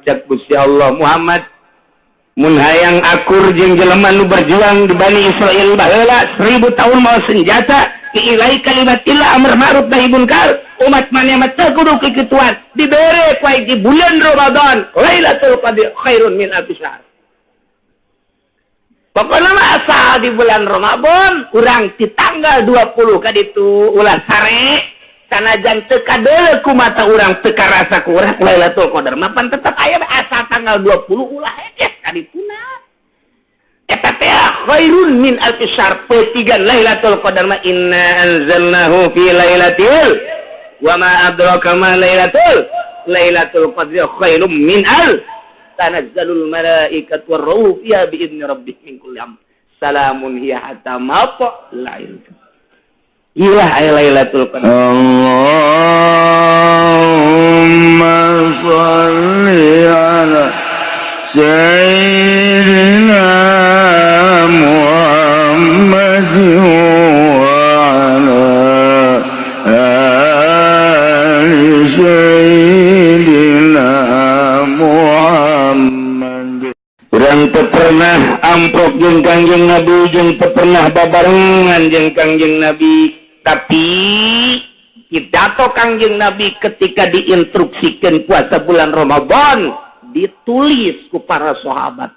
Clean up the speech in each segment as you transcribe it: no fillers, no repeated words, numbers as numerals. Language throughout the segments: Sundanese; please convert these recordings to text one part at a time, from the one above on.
Cak Gusti Allah Muhammad mun hayang akur jeung jelema nu berjuang di Bani Israil baheula 1000 tahun mawa senjata diilai kalimatillah amar ma'ruf nahi munkar umat maneh mah teu kudu kikituan dibere ku di bulan Ramadan Lailatul Qadar khairun min alfi syahr. Pokoknya mah asal di bulan Ramadan urang di tanggal 20 kaditu ulah sare sanajan teu kadeuleu ku mata urang teu karasa ku urang Lailatul Qadar mah pan tetep aya asal tanggal 20 ulah hekes kadituna eta teh khairun min alfi syahr petigan Lailatul Qadar mah inna anzalnahu fi lailatul wa ma adraka ma lailatul qadri khairum min al tanazzalul malaikatu warruhu fiha bi idni rabbihim min kulli amr salamun hiya hatta matla'il fajr. Ilah Lailatul Qadar. Allahumma shalli ala sayyidina Muhammad wa ala ali sayyidina Muhammad. Urang teu pernah amprok jeung Kangjeng Nabi jeung teu pernah babarengan jeung Kangjeng Nabi, tapi pidato Kangjeng Nabi ketika diinstruksikan puasa bulan Ramadan ditulis ku para sahabat,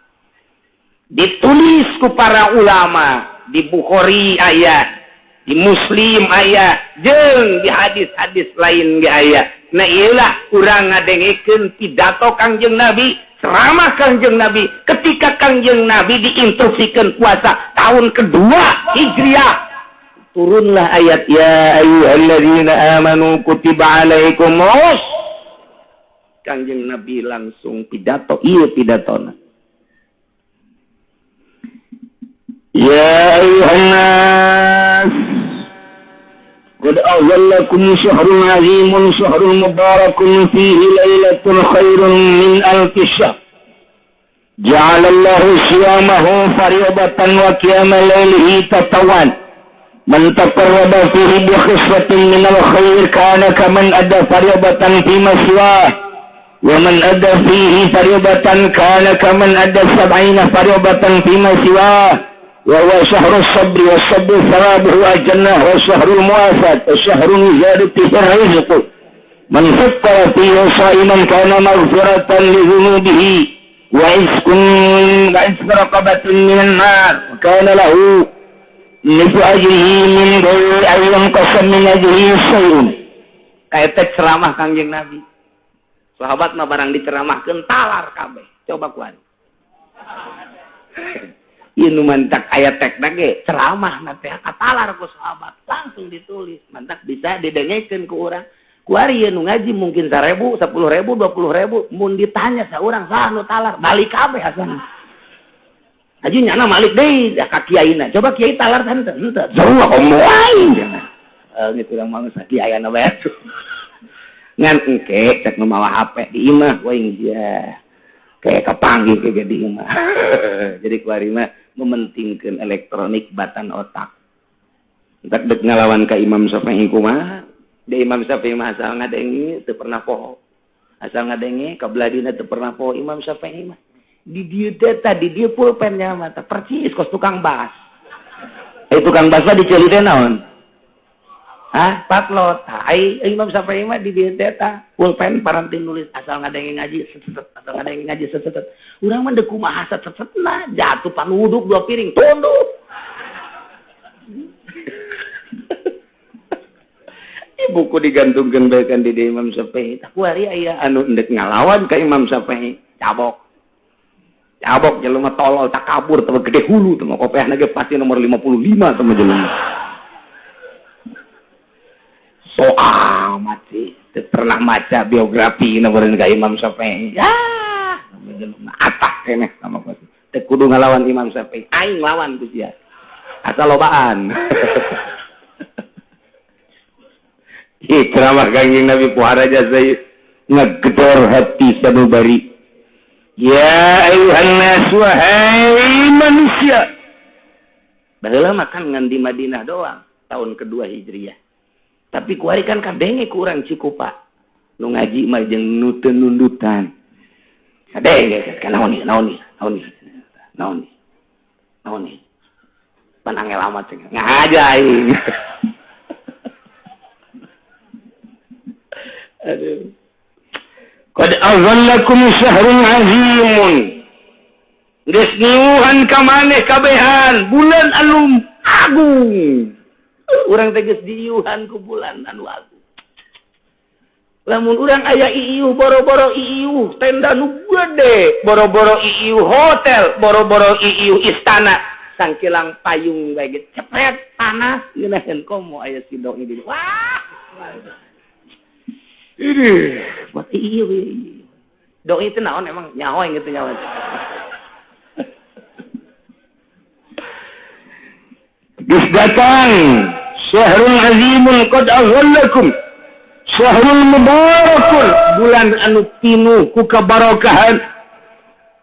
ditulis ku para ulama, di Bukhari aya, di Muslim aya, jeung di hadis-hadis lain ge aya. Nah ieulah urang ngadengekeun pidato Kangjeng Nabi, ceramah Kangjeng Nabi ketika Kangjeng Nabi diinstruksikan puasa tahun kedua Hijriah. Turunlah ayat ya ayyuhalladzina amanu kutiba alaikumus. Kangjeng Nabi langsung pidato, ieu pidatona. Ya ayyuhan nas qad azallakum syahrun azimun syahrun mubarakun fihi lailatun khairun min alfi syahr. Ja'alallahu siyamahu fariidatan wa qiyama lailihi tatawan. Man taqarraba fihi bi khislatin minal khair kana kaman adda fariidatan fi ma siwah wa man adda fihi fariidatan kana kaman adda sab'ina fariidatan fi ma siwah wa huwa syahrus sabri was sabru thawabuhu al-jannah wa syahrul muwafat wa syahrun ziyadati rizq man fattara fihi sha'iman kana maghfiratan li dhunubihi wa iskun wa raqabatin minan nar kana lahu nisfu ajrihi min ghairi an yanqasa min ajrihi syai'un. Kaeta ceramah Kangjeng Nabi. Sahabat mah barang diceramahkeun talar kabeh. Coba kuan. Ieu nu mantak aya tekna ge ceramah na teh katalar ku sahabat langsung ditulis. Mantak bisa didengekeun ku urang. Kuari ieu nu ngaji mungkin 1000, 10.000, 20.000 mun ditanya saurang saha nu talar balik kabeh asana. Haji nyana malik deui da ka kiaina. Coba kiai talar teh henteu. Jauh komo aing cenah. Gitu urang mah kiai-na bae. Ngan engke cek nu mawa HP di imah waing dia. Kayak kapanggih ke di imah. Jadi kuari mah mementingkeun elektronik batan otak. Entak dek ngalawan ka Imam Syafi'i kumaha? Da Imam Syafi'i mah asal ngadenge teu pernah poho. Asal ngadenge ka beladina teu pernah poho Imam Syafi'i mah. Di dieu teh tadi dieu pulpennya mah teh percis kos tukang bas. Tukang bas mah diceuli teh naon? Hah, patlot. Ai Imam Syafi'i mah di dieu teh tah pulpen paranti nulis asal ngadenge ngaji set asal ngadenge ngaji set. Urang mah deuk kumaha set setna jatuh panuduk 2 piring tunduk. Buku digantungkeun bae kan di Imam Syafi'i. Tah kuari aya anu endek ngalawan ka Imam Syafi'i, cabok. Cabok jelema tolol takabur teh gede hulu teh kopeahna ge pasti nomor 55 teh jelema. So amat sih teu pernah maca biografi nomor ka Imam Syafi'i. Ya, jelema atah keneh sama pasti. Teu kudu ngalawan Imam Syafi'i, aing lawan ku sia. Asal lobaan. Ih, ceramah Kangjeng Nabi puara jasa ngegedor hati sanubari. Ya ayuhan nas wahai manusia. Baheula mah kan ngan di Madinah doang tahun kedua Hijriah. Tapi kuari kan kadenge ku urang Cikupa. Nu ngaji mah jeung nu teu nundutan. Ade kan naon ieu naon ieu naon ieu naon ieu naon ieu pan angel amat ngahaja aing. Aduh. Qad azallakum syahrun azimun. Geus niuhan ka maneh kabehan bulan anu agung. Urang teh geus diiuhan ku bulan anu agung. Lamun urang aya iiuh boro-boro iiuh tenda nu gede, boro-boro iiuh hotel, boro-boro iiuh istana, sangkilang payung bae ge cepret panas ngeunaheun komo aya sidok di. Wah. Ini buat iiuh. Doi itu naon emang nyaho yang gitu nyaho. Geus datang syahrul azimun qad azallakum syahrul mubarakun, bulan anu pinuh ku kabarokahan.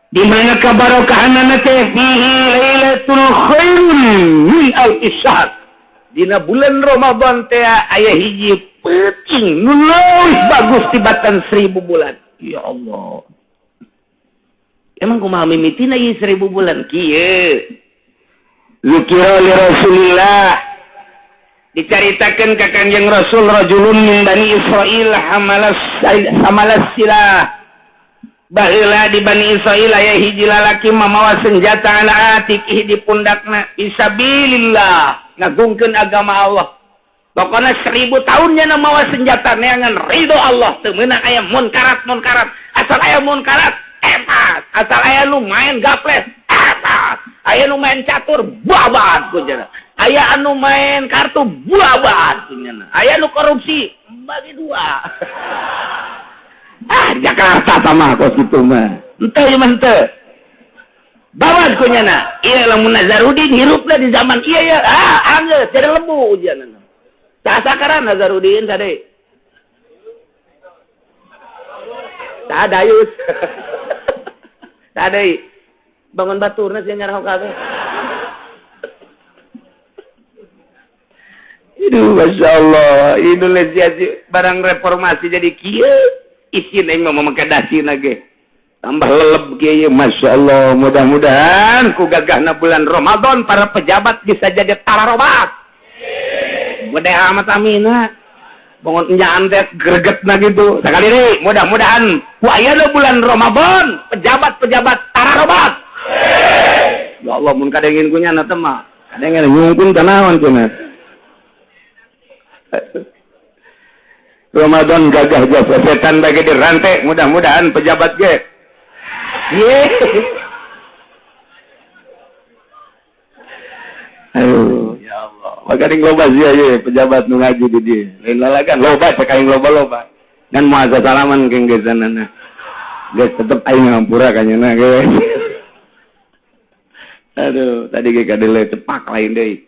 Di mana kabarokahanana teh fihi lailatul khairun min alfi syahr. Dina bulan Ramadan teh aya hiji peuting nu leuwih bagus tibatan 1000 bulan. Ya Allah. Emang kumaha mimitina ieu 1000 bulan kieu? Zikira li Rasulillah, dicaritakeun ka Kanjeng Rasul rajulun min Bani Israil hamalas silah. Baheula di Bani Israil aya hiji lalaki mamawa senjata ala atiqih di pundakna fisabilillah, ngagungkeun agama Allah. Pokona 1000 tahunnya mawa senjata neangan ridho Allah, teu meunang aya munkarat-munkarat. Asal aya munkarat epas, asal aya nu main gaples epas, aya nu main catur babat kunyana, aya anu main kartu babat kunyana, aya nu korupsi bagi dua. Ah, Jakarta sama kos kitu mah. Henteu ieu mah henteu. Babat kunyana. Ieu lamun Nazarudin hirupna di zaman ieu ya, ah anggeus jadi lembu ujianna. Sakaran Nazarudin tadi. Tadayus. Tadi bangun baturna sia nyarah kabeh. Aduh, Masya Allah, Indonesia barang reformasi jadi kieu, isin aing mah make dasina ge. Tambah leleb kieu, Masya Allah, mudah-mudahan ku gagahna bulan Ramadan para pejabat bisa jadi tararobat. Gede amat amina. Bangun enyaan teh gregetna gitu. Sakali deui, mudah-mudahan ku ayeuna bulan Ramadan pejabat-pejabat tararobat. Ya Allah, mun kadengin ku nyana teh mah. Kadengin nyungkun tanaon cenah. Ramadan gagah jasa setan bagi dirantai, mudah-mudahan pejabat ge. Ye. Aduh, ya Allah. Maka loba sia ye pejabat nu ngaji di dieu. Lain lalagan loba cek aing loba-loba. Dan moal salaman keng gesanana. Geus tetep aing ngampura ka nyana ge. Aduh, tadi ge kadele cepak lain deui.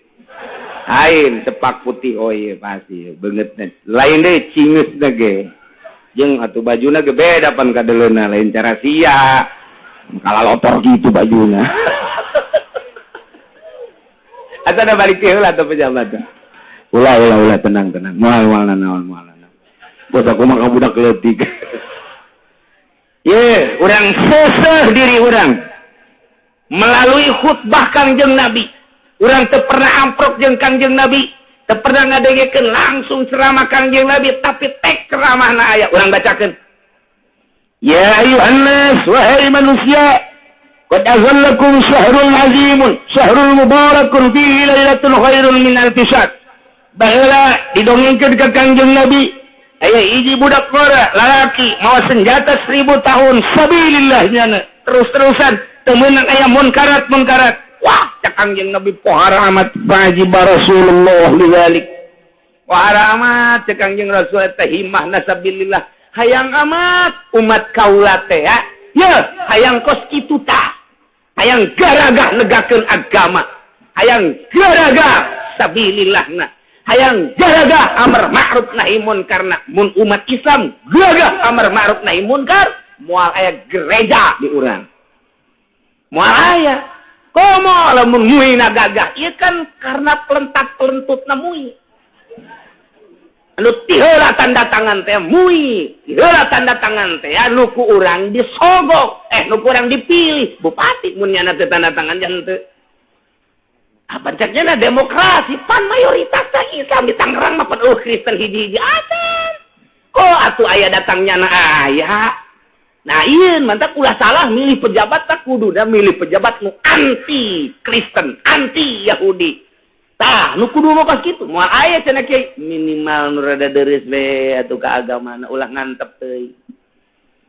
Lain cepak putih, oh iya pasti beungeutna. Lain deui cingeusna ge. Jeung atuh bajuna ge beda pan kadeleuna, lain cara sia. Kalalotor kitu bajuna. Atau ada balik heula atuh pejabat. Ulah ulah ulah tenang tenang. Moal moal nanaon moal nanaon. Bos aku mah budak leutik. Ye, urang seseh diri urang melalui khutbah Kangjeng Nabi. Urang teu pernah amprok jeung Kangjeng Nabi, teu pernah ngadengekeun langsung ceramah Kangjeng Nabi, tapi tek ceramahna aya urang bacakeun. Ya ayuhan nas, wahai manusia, qad azallakum syahrul azimun, syahrul mubarakun fihi lailatul khairun min alfi syahr. Baheula didongengkeun ka Kangjeng Nabi, aya hiji budak ngora lalaki mawa senjata 1000 tahun sabilillah nyana, terus-terusan teu meunang aya munkarat-munkarat. Wah, cak Kangjeng Nabi pohara amat wajiba Rasulullah lidzalik. Pohara amat cak Kangjeng Rasul teh himahna sabilillah. Hayang amat umat kaula teh ya. Ye, hayang kos kitu tah. Hayang garagah negakeun agama. Hayang garagah sabilillahna. Hayang garagah amar ma'ruf nahi munkarna. Mun umat Islam gagah amar ma'ruf nahi munkar, moal aya gereja di urang. Moal aya. Komo lamun muina gagah, ieu kan karena pelentat-pelentutna mui. Anu tiheula tanda tangan teh mui, tiheula tanda tangan teh anu ku urang disogok, nu ku urang dipilih bupati mun nyana teh tanda tangan jangan teu. Apa ceknya demokrasi pan mayoritas teh Islam di Tangerang mah pan Kristen hiji-hiji acan. Kok atuh aya datangnya na aya. Nah ieu mantap ulah salah milih pejabat tak kuduna milih pejabat nu anti Kristen, anti Yahudi. Tah, nu kudu mah kos kitu. Moal aya cenah kiai minimal nu rada deureuh we atuh ka agamana ulah ngantep teuing.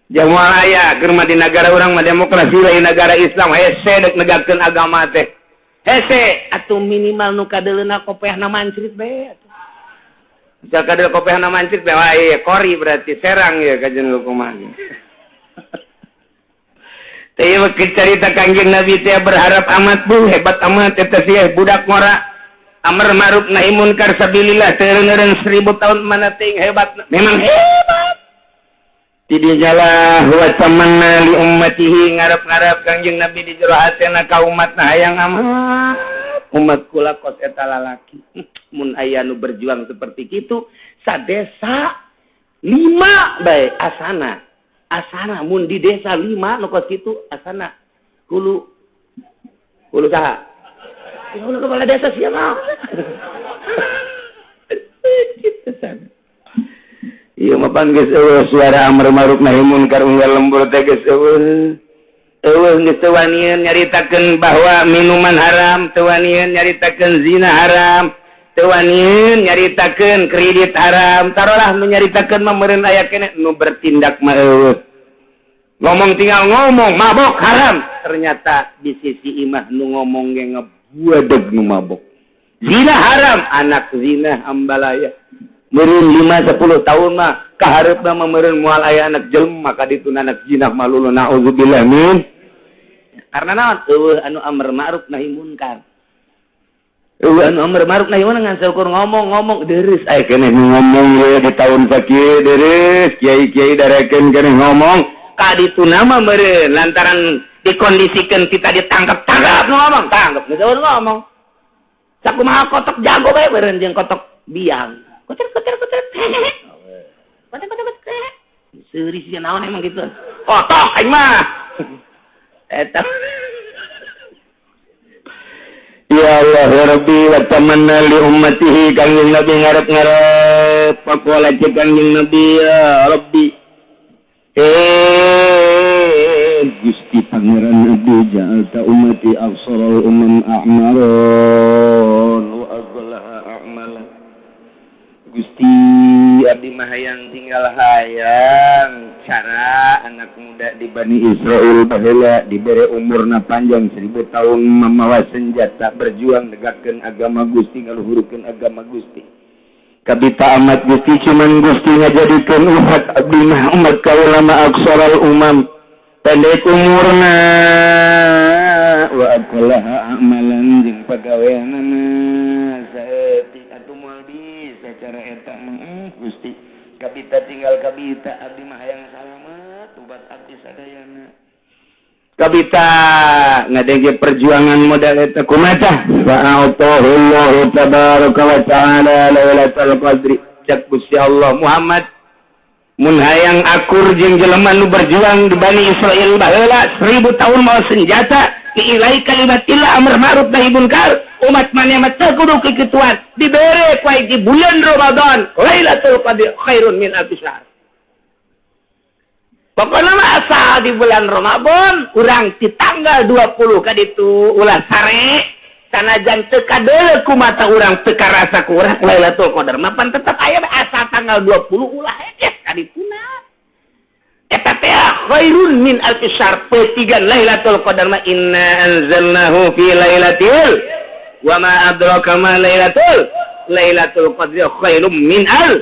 Jeung moal aya keur mah di nagara urang mah demokrasi lain nagara Islam hese deuk negakeun agama teh. Hese atuh minimal nu kadeuleuna kopeahna mancrit bae atuh. Misal kadeul kopeahna mancrit bae wah ieu kori berarti serang ya kajen kumaha. Teh ieu carita Kangjeng Nabi teh berharap amat bu hebat amat eta sih budak ngora. Amar ma'ruf nahi munkar sabilillah teureun 1000 tahun mana ting hebat memang hebat. Tidinya lah wa tamanna li ummatihi ngarep-ngarep Kangjeng Nabi di jero hatena ka umatna hayang amat umat kula kos eta lalaki mun aya nu berjuang seperti kitu sadesa 5 bae asana asana mun di desa 5 nu kos kitu asana hulu hulu saha? Ya Allah kepala desa siapa? Gitu sana. Iya mah pan geus eueuh suara amar ma'ruf nahi munkar unggal lembur teh geus eueuh. Eueuh geus teu wanian nyaritakeun bahwa minuman haram, teu wanian nyaritakeun zina haram, teu wanian nyaritakeun kredit haram. Tarolah nu nyaritakeun mah meureun aya keneh nu bertindak mah eueuh. Ngomong tinggal ngomong mabok haram. Ternyata di sisi imah nu ngomong ge buadeg nu mabok. Zina haram, anak zina ambalaya. Meureun 5 10 tahun mah kahareupna mah meureun moal aya anak jelema ka ditu anak zina malulu naudzubillah min. Karena naon? Eueuh anu amar ma'ruf nahi munkar. Eueuh anu amar ma'ruf nahi munkar ngan saukur ngomong-ngomong deureuh aya keneh ngomong we di tahun sakieu deureuh kiai-kiai darekeun keneh ngomong ka ditu mah meureun lantaran dikondisikan kita ditangkap-tangkap ngomong tangkap geus ngomong sakumaha kotok jago bae meureun jeung kotok biang koter koter koter koter koter koter seuri sia naon emang gitu kotok aing mah eta. Ya Allah ya Rabbi wa tamanna li ummatihi Kangjeng Nabi ngarep-ngarep pakola cek Kangjeng Nabi ya Rabbi Gusti Pangeran Nabi ja'alta ummati afsarul umam a'maron wa azlaha a'mala. Gusti abdi mah hayang tinggal hayang cara anak muda di Bani Israel baheula dibere umurna panjang 1000 tahun mamawa senjata berjuang negakeun agama Gusti ngaluhurkeun agama Gusti. Kabita amat Gusti cuman Gusti ngajadikeun umat abdi mah umat kaula mah aksaral umam pendek umurna wa aqlaha amalan jeung pagaweanana saeutik atuh moal bisa cara eta mah Gusti kabita tinggal kabita abdi mah hayang salamet ubat abdi sadayana kabita ngadenge perjuangan modal eta kumaha fa'atahullahu tabaraka wa ta'ala lailatul qadri cak Gusti Allah Muhammad mun hayang akur jeung jelema nu berjuang di Bani Israil baheula 1000 tahun mawa senjata diilai kalimatillah amar ma'ruf nahi munkar umat maneh mah teu kudu kikituan dibere ku di bulan Ramadan Lailatul Qadri khairun min alfi syahr. Pokoknya mah asal di bulan Ramadan urang di tanggal 20 kaditu ulah sare sanajan teu kadeuleu ku mata urang teu karasa ku urang Lailatul Qadar mah pan tetep aya asal tanggal 20 ulah hekes kadituna eta teh khairun min alfi syahr petigan Lailatul Qadar mah inna anzalnahu fi lailatul wa ma adraka ma lailatul qadri khairum min al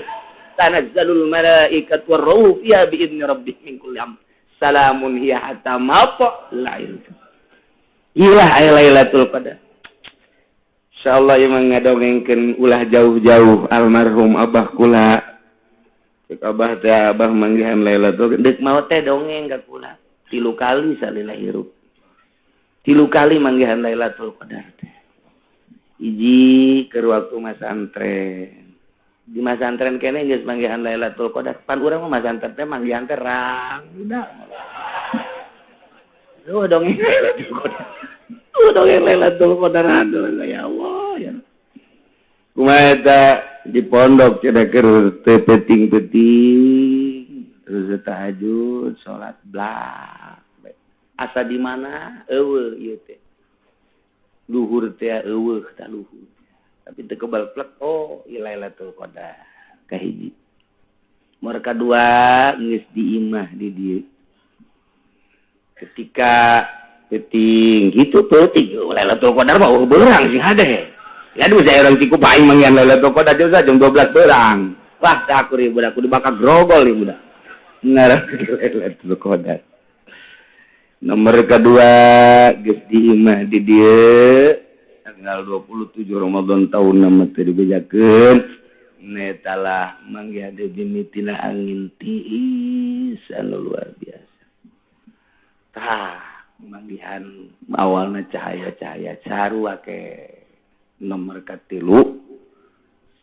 tanazzalul malaikatu warruhu fiha bi idni rabbihim min kulli amr salamun hiya hatta matla'il fajr. Ilah aya Lailatul Qadar. Insyaallah ieu mah ngadongengkeun ulah jauh-jauh almarhum abah kula. Cek abah teh abah manggihan Lailatul Qadar deuk maot teh dongeng ka kula 3 kali salila hirup. 3 kali manggihan Lailatul Qadar teh. Hiji keur waktu masantren. Di masantren kene geus manggihan Lailatul Qadar. Pan urang mah masantren teh manggihan teh rang udah. Tuh dongeng Lailatul Qadar. Tuh dongeng Lailatul Qadar aduh ya Allah ya. Kumaha eta di pondok cenah keur teu peuting-peuting terus tahajud salat blak. Asa di mana eueuh ieu teh. Luhur teh eueuh tah luhur. Tapi teu kebal plek oh ieu Lailatul Qadar kahiji. Nomor kadua geus di imah di dieu. Ketika peuting kitu peuting Lailatul Qadar mah eueuh beurang sing hade. Ya aduh saya orang tiku paing manggihan Lailatul Qadar jam 12 beurang. Wah tah aku rieu budak kudu bakal grogol ieu budak. Ngarah Lailatul Qadar. Nomor kedua geus di imah di dieu tanggal 27 Ramadan tahun nama teu dibejakeun netalah manggihan deui mimitina angin tiis anu luar biasa. Tah manggihan awalna cahaya-cahaya sarua ke nomor katilu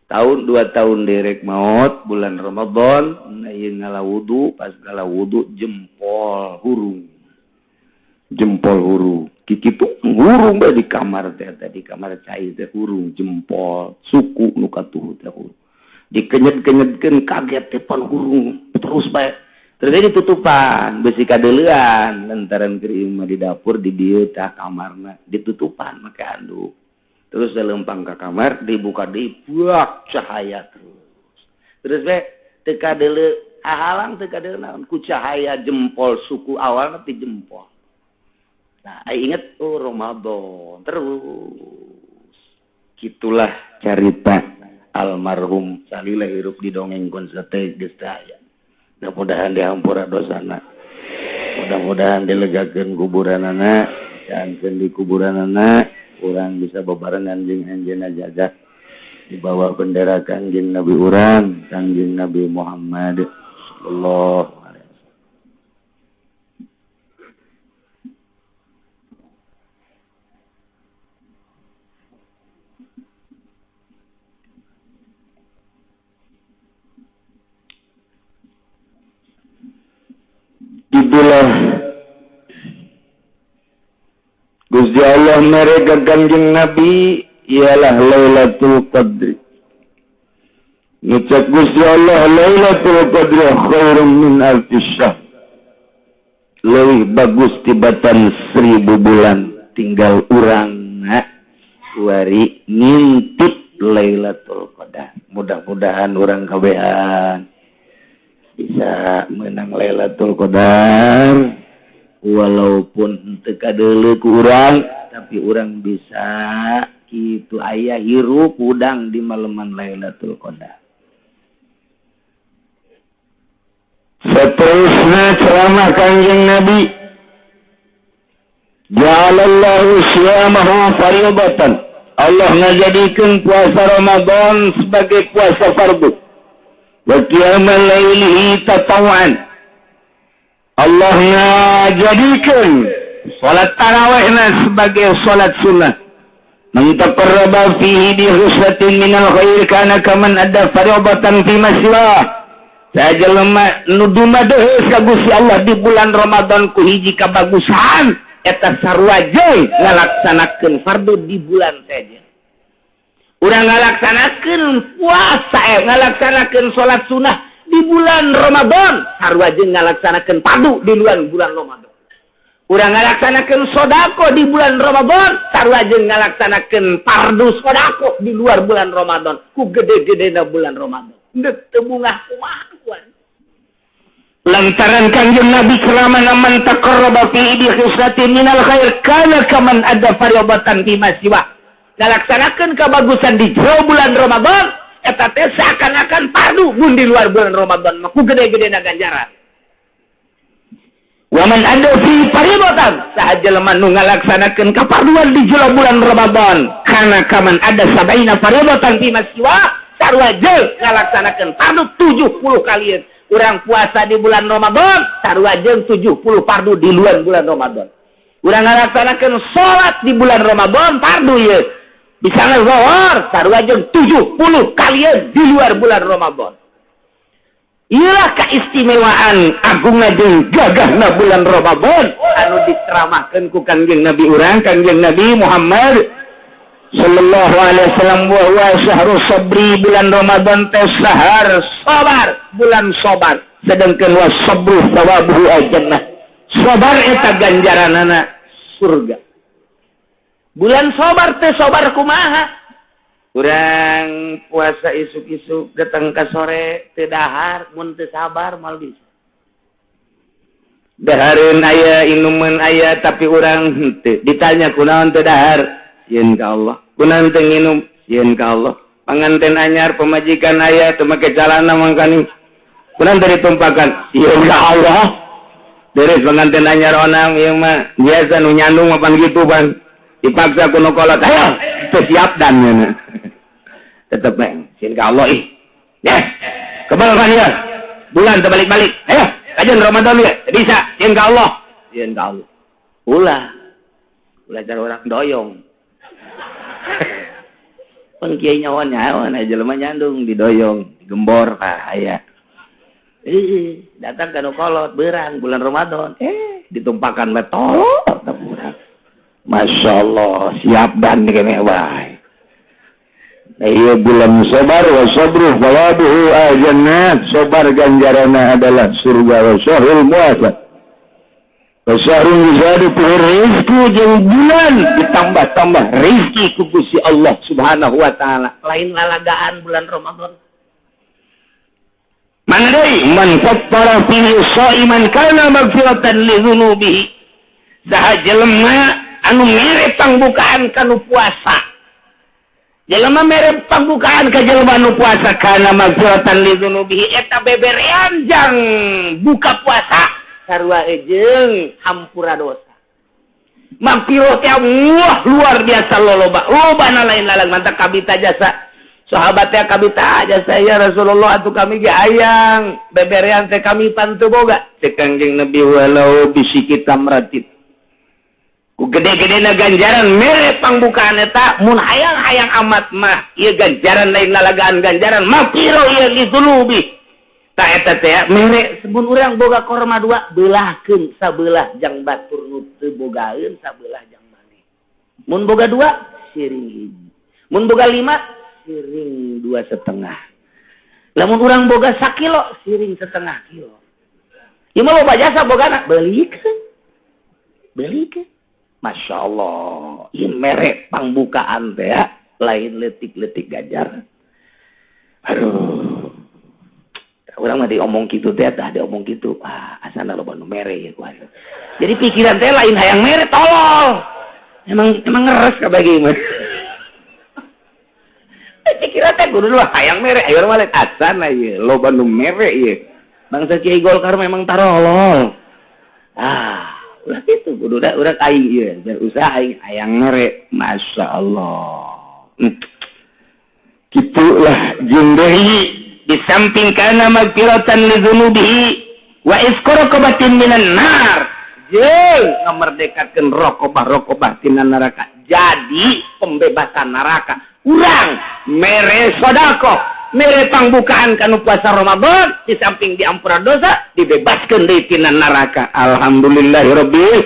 tahun 2 tahun derek maut bulan Ramadan na ieu ngala wudu pas ngala wudu jempol hurung kikitu hurung bae di kamar teh di kamar cai teh hurung jempol suku nu katuhu teh hurung dikenyet-kenyetkeun kaget teh pan hurung terus bae terus ditutupan besi kadeuleuan lantaran keur imah di dapur di dieu tah kamarna ditutupan make handuk terus lempang ka kamar dibuka deui buak cahaya terus terus bae teu kadeuleu ahalang teu kadeuleu naon ku cahaya jempol suku awalna ti jempol. Nah, ingat oh Ramadan terus. Gitulah carita almarhum salila hirup di dongeng konsate geus aya. Mudah-mudahan dihampura dosana. Mudah-mudahan dilegakeun kuburanana, jangan di kuburanana urang bisa bebarengan jeung anjeunna jaga di bawah bendera Kangjeng Nabi urang, Kangjeng Nabi Muhammad sallallahu alaihi wasallam. Itulah Gusti Allah mereka Kangjeng Nabi ialah Lailatul Qadri. Ngucap Gusti Allah Lailatul Qadri khairum min alfi syahr. Leuwih bagus tibatan 1000 bulan. Tinggal urang kuari ngintip Lailatul Qadar. Mudah-mudahan urang kabehan bisa menang Lailatul Qadar walaupun teu kadeuleu ku urang tapi urang bisa kitu aya hirup udang di maleman Lailatul Qadar. Seterusnya ceramah Kangjeng Nabi ja'alallahu siyamahu fardatan. Allah ngajadikeun puasa Ramadan sebagai puasa fardu. Wa qiyamal lailihi tatawwan. Allah ngajadikeun salat tarawihna sebagai salat sunnah. Man taqarraba fihi bi husnatin minal khair kana kaman adda fardatan fi ma siwa. Sajelema nu dumadeheus ka Gusti Allah di bulan Ramadan ku hiji kabagusan eta sarua jeung ngalaksanakeun fardu di bulan saja. Urang ngalaksanakeun puasa, ngalaksanakeun salat sunnah di bulan Ramadan, sarua jeung ngalaksanakeun fardu di luar bulan Ramadan. Urang ngalaksanakeun sedekah di bulan Ramadan, sarua jeung ngalaksanakeun fardu sedekah di luar bulan Ramadan, ku gede-gedena bulan Ramadan. Deuk teu bungah kumaha kuan. Lantaran Kangjeng Nabi ceramah man taqarraba fi bi khislatin minal khair kana kaman adda fardatan fi ma siwa. Ngalaksanakeun kabagusan di jero bulan Ramadan eta teh seakan-akan fardu mun di luar bulan Ramadan mah ku gede-gedena ganjaran. Wa man adda fi fardatan saha jelema nu ngalaksanakeun kafarduan di jero bulan Ramadan kana kaman adda sabaina fardatan fi ma siwa sarua jeung ngalaksanakeun fardu 70 kalian. Urang puasa di bulan Ramadan sarua jeung 70 fardu di luar bulan Ramadan. Urang ngalaksanakeun salat di bulan Ramadan fardu ieu. Bisa ngezohor sarua jeung 70 kalian di luar bulan Ramadan. Iyalah keistimewaan agungna jeung gagahna bulan Ramadan anu diceramahkeun ku Kangjeng Nabi urang, Kangjeng Nabi Muhammad sallallahu alaihi wasallam, wa huwa syahrul sabri, bulan Ramadan teh sahar sabar, bulan sabar. Sedangkan wa sabru thawabuhu al-jannah. Sabar eta ganjaranana surga. Bulan sabar teh sabar kumaha? Urang puasa isuk-isuk datang ke sore teu dahar, mun teu sabar moal bisa. Dahareun aya, inuman aya, tapi urang henteu. Ditanya kunaon teu dahar? Sieun ka Allah. Kunaon teu nginum? Sieun ka Allah. Panganten anyar pemajikan aya teu make calana mangkaning. Kunaon teu ditumpakan? Sieun ka Allah. Beres panganten anyar onam ieu mah biasa nu nyandung mah pan kitu pan. Dipaksa ku nu kolot, ayo teu siap dan nya. Tetep bae sieun ka Allah ih. Ya. Kebal kan ya. Bulan terbalik-balik. Ayo, kajian Ramadan ya. Bisa sieun ka Allah. Sieun ka Allah. Ulah. Ulah cara orang doyong. Pan kiai nyawa nyawa na jelema nyandung didoyong, digembor tah aya. Datang ka nu kolot beurang bulan Ramadan. Ditumpakan we tolol teh urang. Masya Allah, siap dan kene wae. Nah, iya bulan sabar wa sabru thawabuhu al-jannah. Sabar ganjaranna adalah surga. Wa syahrul muasa wa syahrul yuzadu fihi rizqu, jeung bulan ditambah-tambah rizki ku Gusti Allah Subhanahu wa taala. Lain lalagaan bulan Ramadan. Mana deui man fattara fihi shaiman kana maghfiratan li dzunubihi. Saha jelema anu mere pangbukaan kanu puasa. Jelema mere pangbukaan ka jelema anu puasa kana maghfiratan li dzunubihi, eta beberean jang buka puasa sarua jeung hampura dosa. Maghfirah teh wah luar biasa loloba. Lobana lain lalang mantak kabita jasa. Sahabat teh kabita jasa ya Rasulullah atuh kami ge hayang beberean teh kami pan teu boga. Cek Kangjeng Nabi walau bisiki tamratin. Ku gede-gedena ganjaran mere pangbukaan eta mun hayang-hayang amat mah ieu ganjaran lain lalagaan ganjaran maghfirah ieu li dzunubi. Ta eta teh mere sebun urang boga korma dua beulahkeun sabelah jang batur nu teu bogaeun sabelah jang maneh. Mun boga dua siring hiji. Mun boga lima siring 2,5. Lamun urang boga sakilo siring setengah kilo. Ieu mah loba jasa bogana beulikeun. Beulikeun. Masya Allah, ini merek pangbukaan teh ya, lain letik-letik gajar. Aduh, orang mah diomong gitu teh, dah diomong gitu, ah asana loba nu mere ya kuasa. Jadi pikiran teh lain hayang mere, tolol. Emang emang ngeres kabagi mah. Pikiran teh kudu lah hayang mere, ayo urang mah lain asana ieu, loba nu mere ieu. Bangsa Kiai Golkar memang tarolol. Ah. Ulah itu kudu da urang aing ieu berusaha aing hayang mere. Masya Allah. Kitulah jeung deui di samping kana magfiratan li dzunubihi wa isqaraqabatin minan nar. Jeung ngamerdekakeun rokobah-rokobah tina neraka. Jadi pembebasan neraka. Urang mere sedekah, mere pangbukaan kanu puasa Ramadan, di samping diampura dosa, dibebaskeun deui tina neraka. Alhamdulillahirabbil.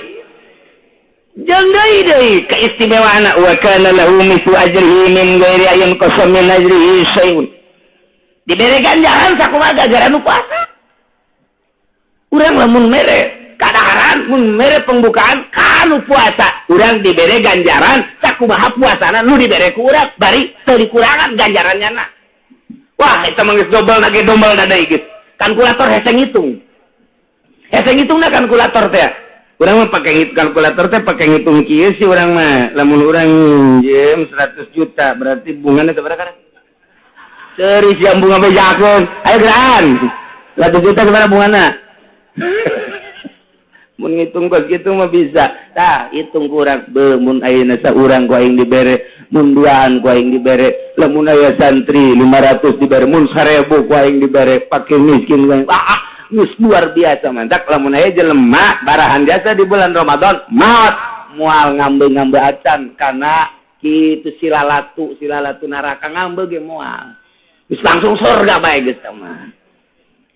Jeung deui deui keistimewaanna wa kana lahu mithlu ajrihi min ghairi ayyin qasam min ajrihi syai'un. Dibere ganjaran sakumaha ganjaran nu puasa. Urang lamun mere kadaharan, mun mere pembukaan kanu puasa, urang dibere ganjaran sakumaha puasana nu dibere ku urang, bari teu dikurangan ganjarannya na. Wah, eta mah geus dobel na ge dombel da deui geus. Kalkulator hese ngitung. Hese ngitungna kalkulator teh. Urang mah pake kalkulator teh pake ngitung kieu sih urang mah. Lamun urang minjem 100 juta berarti bungana sabaraha kana? Ceuris jam bunga bejakeun. Ayo gerahan. 100 juta sabaraha bungana? Mun ngitung kos kitu mah bisa. Tah, hitung ku urang beuh mun ayeuna saurang ku aing dibere, mun duaan ku aing dibere, lamun aya santri 500 dibere, mun 1000 ku aing dibere, pake miskin ku aing. Ah, geus luar biasa mantak lamun aya jelema barahan jasa di bulan Ramadan, maot moal ngambe-ngambe acan kana Kitu silalatu silalatu neraka ngambeu ge moal. Geus langsung surga bae geus mah.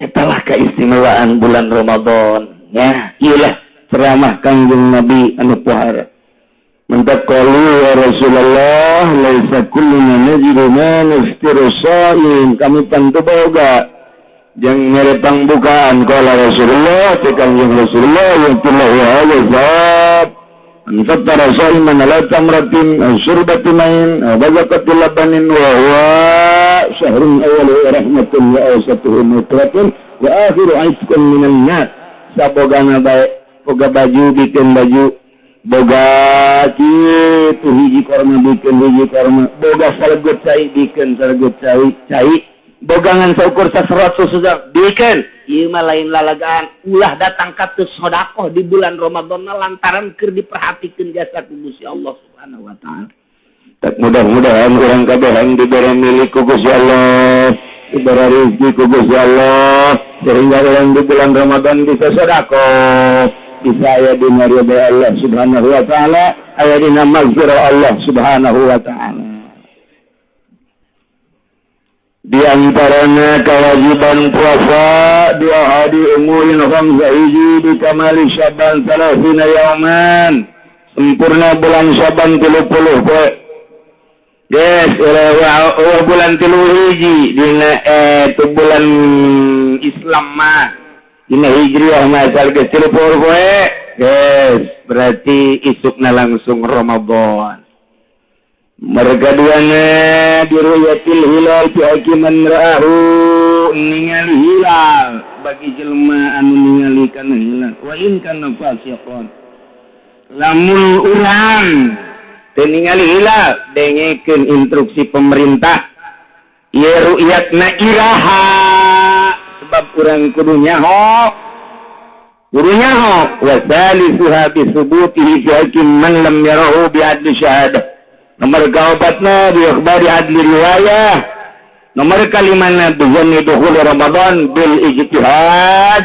Eta lah keistimewaan bulan Ramadan ya. Ieu lah ceramah Kangjeng Nabi anu pohara. Mentaqalu ya Rasulullah laisa kulluna najidu ma nuftiru sha'im, kami tentu boga jeung mere pangbukaan. Qala Rasulullah teh Kangjeng Rasulullah yaqulu ya zat an fattara sha'iman ala tamratin aw syurbati ma'in aw bazaqati labanin wa huwa syahrun awwaluhu rahmatun wa awsatuhu maghfiratun wa akhiru 'itqun minan nar. Sabogana bae boga baju bikin baju, boga kitu hiji korma bikin hiji korma, boga salegut cai bikin salegut cai cai, bogangan saukur saserot susu bikin. Ieu mah lain lalagaan, ulah datang ka teu sedekah di bulan Ramadan lantaran keur diperhatikeun jasa ku Gusti Allah Subhanahu wa taala. Tak mudah-mudahan urang kabehan dibere milik ku Gusti Allah, dibere rezeki ku Gusti Allah sehingga urang di bulan Ramadan bisa sedekah, bisa aya dina ridha Allah Subhanahu wa taala, aya dina maghfirah Allah Subhanahu wa taala. Di antaranya kewajiban puasa dua hari umurin khamsa hiji di kamali Syaban salasina yauman, sempurna bulan Syaban 30 poe. Yes, ulah bulan 3 hiji dina itu bulan Islam mah dina Hijriah mah asal geus 30 poe. Yes, berarti isukna langsung Ramadan. Mereka duanya diruyatil hilal fi hakiman ra'ahu, ningali hilal bagi jelema anu ningali kana hilal wa in kana fasiqan. Lamun urang teu ningali hilal dengekeun instruksi pemerintah ieu ru'yatna iraha, sebab urang kudu nyaho, kudu nyaho wa salisuha bi subutihi fi hakim man lam yarahu bi adli syahadah. Nomor kaopatna bi akhbari adli riwayah. Nomor kalimana bizanni dukhul Ramadan bil ijtihad,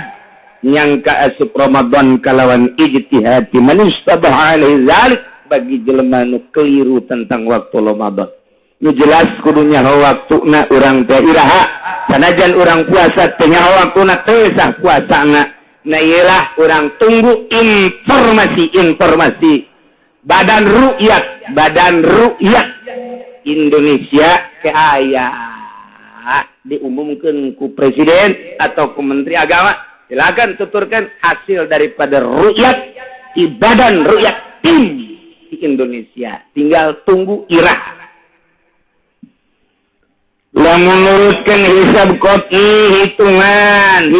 nyangka asup Ramadan kalawan ijtihad man istabaha alaihi zalik, bagi jelema nu keliru tentang waktu Ramadan. Nu jelas kudu nyaho waktuna urang teh iraha, sanajan urang puasa teh nyaho waktuna teu sah puasana. Nah ieu urang tunggu informasi-informasi Badan Rukyat Indonesia ke aya diumumkan ku presiden atau ku menteri agama, silakan tuturkan hasil daripada rukyat di Badan Rukyat tim di Indonesia. Tinggal tunggu irah. Lamun luruskan hisab qot'i,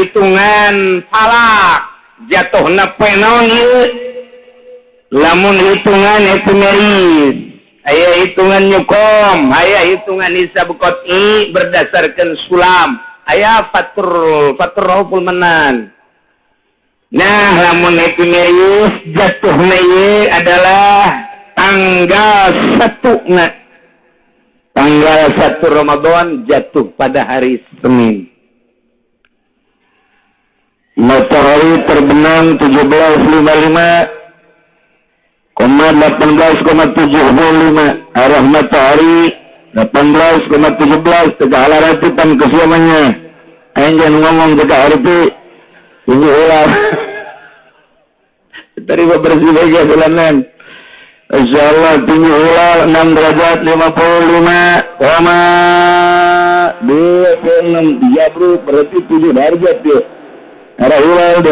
hitungan falak jatuhna penon ieu. Lamun hitungan epimeris, aya hitungan nyukom, aya hitungan hisab qot'i berdasarkan sulam, aya fatur rauful manan. Nah, lamun epimeris jatuhna ieu adalah tanggal 1 na. Tanggal 1 Ramadan jatuh pada hari Senin. Matahari terbenam 17.55 18,75, arah matahari 18,17 tegak ratipan kesiamannya. Aing jangan ngomong tegak harti ini ulah. Tadi bersih bagian bulanan. Insyaallah tinggi hilal 6 derajat 55,26 jabru, berarti 7 derajat ya. Arah hilal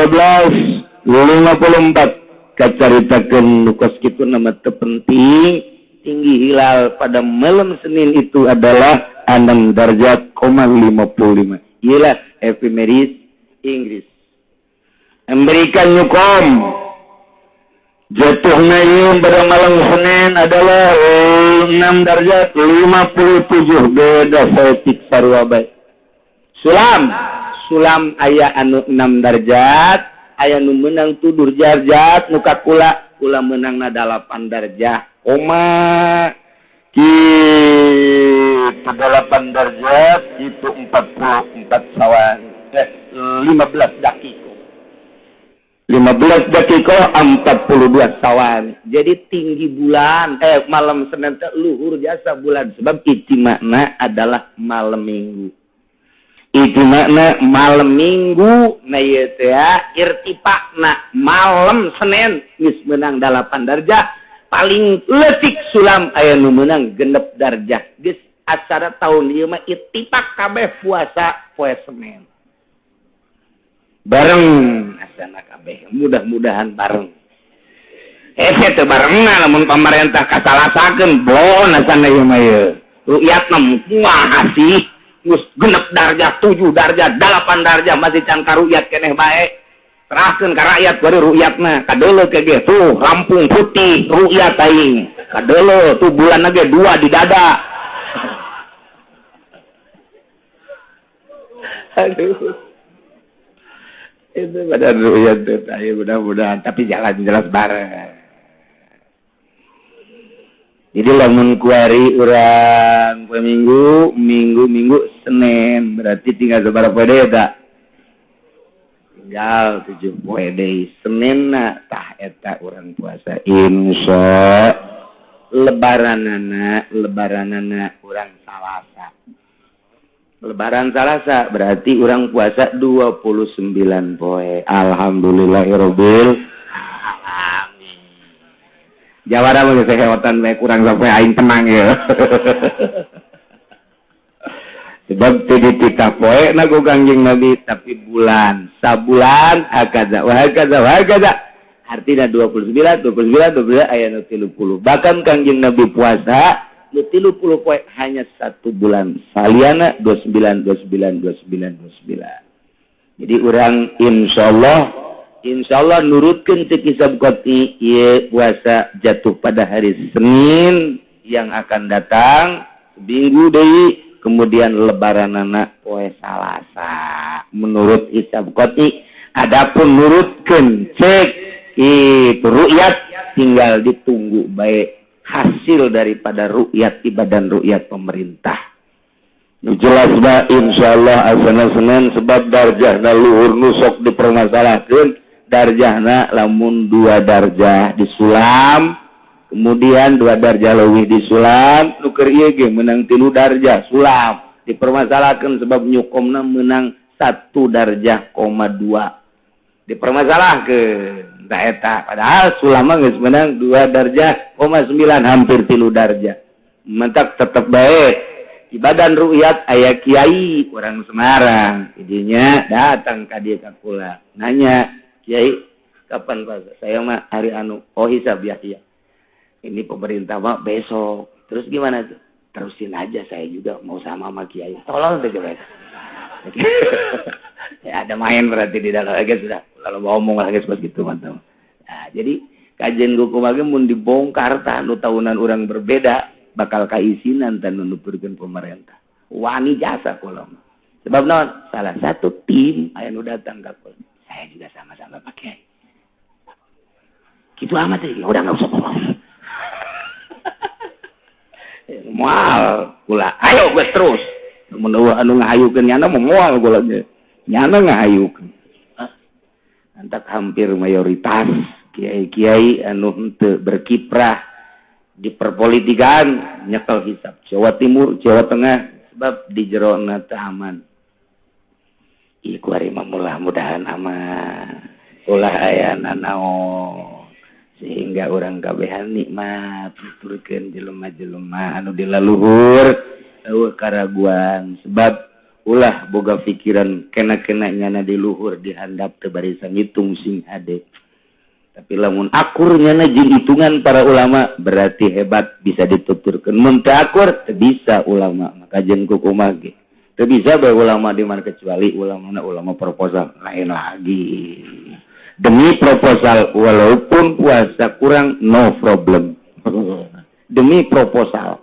12.54. Kacaritakeun nu kos kitu nama teu penting, tinggi hilal pada malam Senin itu adalah 6 derajat 55. Iyalah epimeris Inggris. Amerika nyukom jatuhnya ieu pada malam Senin adalah 6 derajat 57, beda saeutik sarua bae. Sulam aya anu 6 derajat, aya nu meunang tuduh derajat nu ka kula, kula meunangna 8 derajat koma kitu 8 derajat itu 44 sawan 15 dakika. 15 dakika 42 sawan. Jadi tinggi bulan malam Senin teh luhur jasa bulan sebab ijtima'na adalah malam Minggu. Ijtima'na malam Minggu na ieu teh irtifa'na malam Senin geus meunang 8 darjah, paling leutik sulam aya nu meunang 6 darjah. Geus acara tahun ieu mah ittifaq kabeh puasa poe Senin. Bareng asana kabeh, mudah-mudahan bareng. Hese teu barengna lamun pamarentah kasalasakeun bloon asana ieu mah ieu. Rukyatna kumaha sih? Geus 6 darjah, 7 darjah, 8 darjah masih can karukyat keneh bae. Serahkeun ka rakyat bari rukyatna, kadeuleu ke ge tuh rampung putih rukyat aing. Kadeuleu tuh bulan ge 2 di dada. Aduh. Itu pada rukyat teh mudah-mudahan tapi jalan jelas bareng. Jadi lamun kuari urang poe Minggu, Minggu Senin berarti tinggal sabaraha poe deui eta? Tinggal 7 poe deui. Senin na tah eta urang puasa insya lebaranana urang Salasa. Lebaran Salasa berarti urang puasa 29 poe. Alhamdulillahirabbil alamin. Jawara mah geus heotan bae kurang sampai aing tenang ya. Sebab teu dititah poe na ku Kangjeng Nabi tapi bulan, sabulan hakaza wa hakaza wa hakaza. Artina 29 29 29 aya nu 30. Bahkan Kangjeng Nabi puasa nu 30 poe hanya 1 bulan saliana 29 29 29 29. Jadi urang insyaallah nurutkeun teu kisab qati ieu puasa jatuh pada hari Senin yang akan datang seminggu deui kemudian lebaranana poe Salasa menurut hisab qati. Adapun nurutkeun cek itu rukyat tinggal ditunggu bae hasil daripada rukyat ibadan rukyat pemerintah. Nu jelas ba insyaallah asana Senin sebab darjahna luhur nu sok dipermasalahkeun darjahna lamun 2 darjah disulam kemudian 2 darjah leuwih disulam nu keur ieu ge meunang 3 darjah sulam dipermasalahkeun sebab nyukomna meunang 1 darjah koma 2 dipermasalahkeun. Eta padahal sulama geus menang 2 darjah koma 9 hampir 3 darjah. Mentak tetep bae ibadan rukyat aya kiai orang Semarang idinya datang ka dieu ka kula nanya kiai kapan Pak saya mah hari anu oh hisab ya iya ini pemerintah mah besok terus gimana tuh terusin aja saya juga mau sama kiai tolong deh coba. Ya, ada main berarti di dalam lagi sudah lalu mau ngomong lagi seperti gitu mantap. Nah, jadi kajian hukum lagi mun dibongkar tah nu tahunan orang berbeda bakal kaisinan tan nu nuturkeun pemerintah. Wani jasa kula mah. Sebab naon? Salah satu tim aya nu datang ka kula. Saya juga sama-sama pakai. Gitu amat ya, udah enggak usah ngomong. Moal kula. Ayo geus terus. Mun anu ngahayukeun nyana moal kula ge. Nyana ngahayukeun. Antak hampir mayoritas kiai-kiai anu henteu berkiprah di perpolitikan nyekel hisab Jawa Timur, Jawa Tengah sebab di jerona teu aman. Ieu kuari mah mudah-mudahan aman. Ulah aya nanaon sehingga urang kabehan nikmat tuturkeun jelema-jelema anu di laluhur eueuh karaguan sebab ulah boga pikiran kena-kena nyana di luhur dihandap teu barisan ngitung sing hade. Tapi lamun akur nyana jeung hitungan para ulama berarti hebat bisa dituturkeun. Mun teu akur teu bisa ulama maka jeung kukumaha ge. Teu bisa bae ulama di mana kecuali ulamana ulama proposal lain lagi. Demi proposal walaupun puasa kurang no problem. Demi proposal.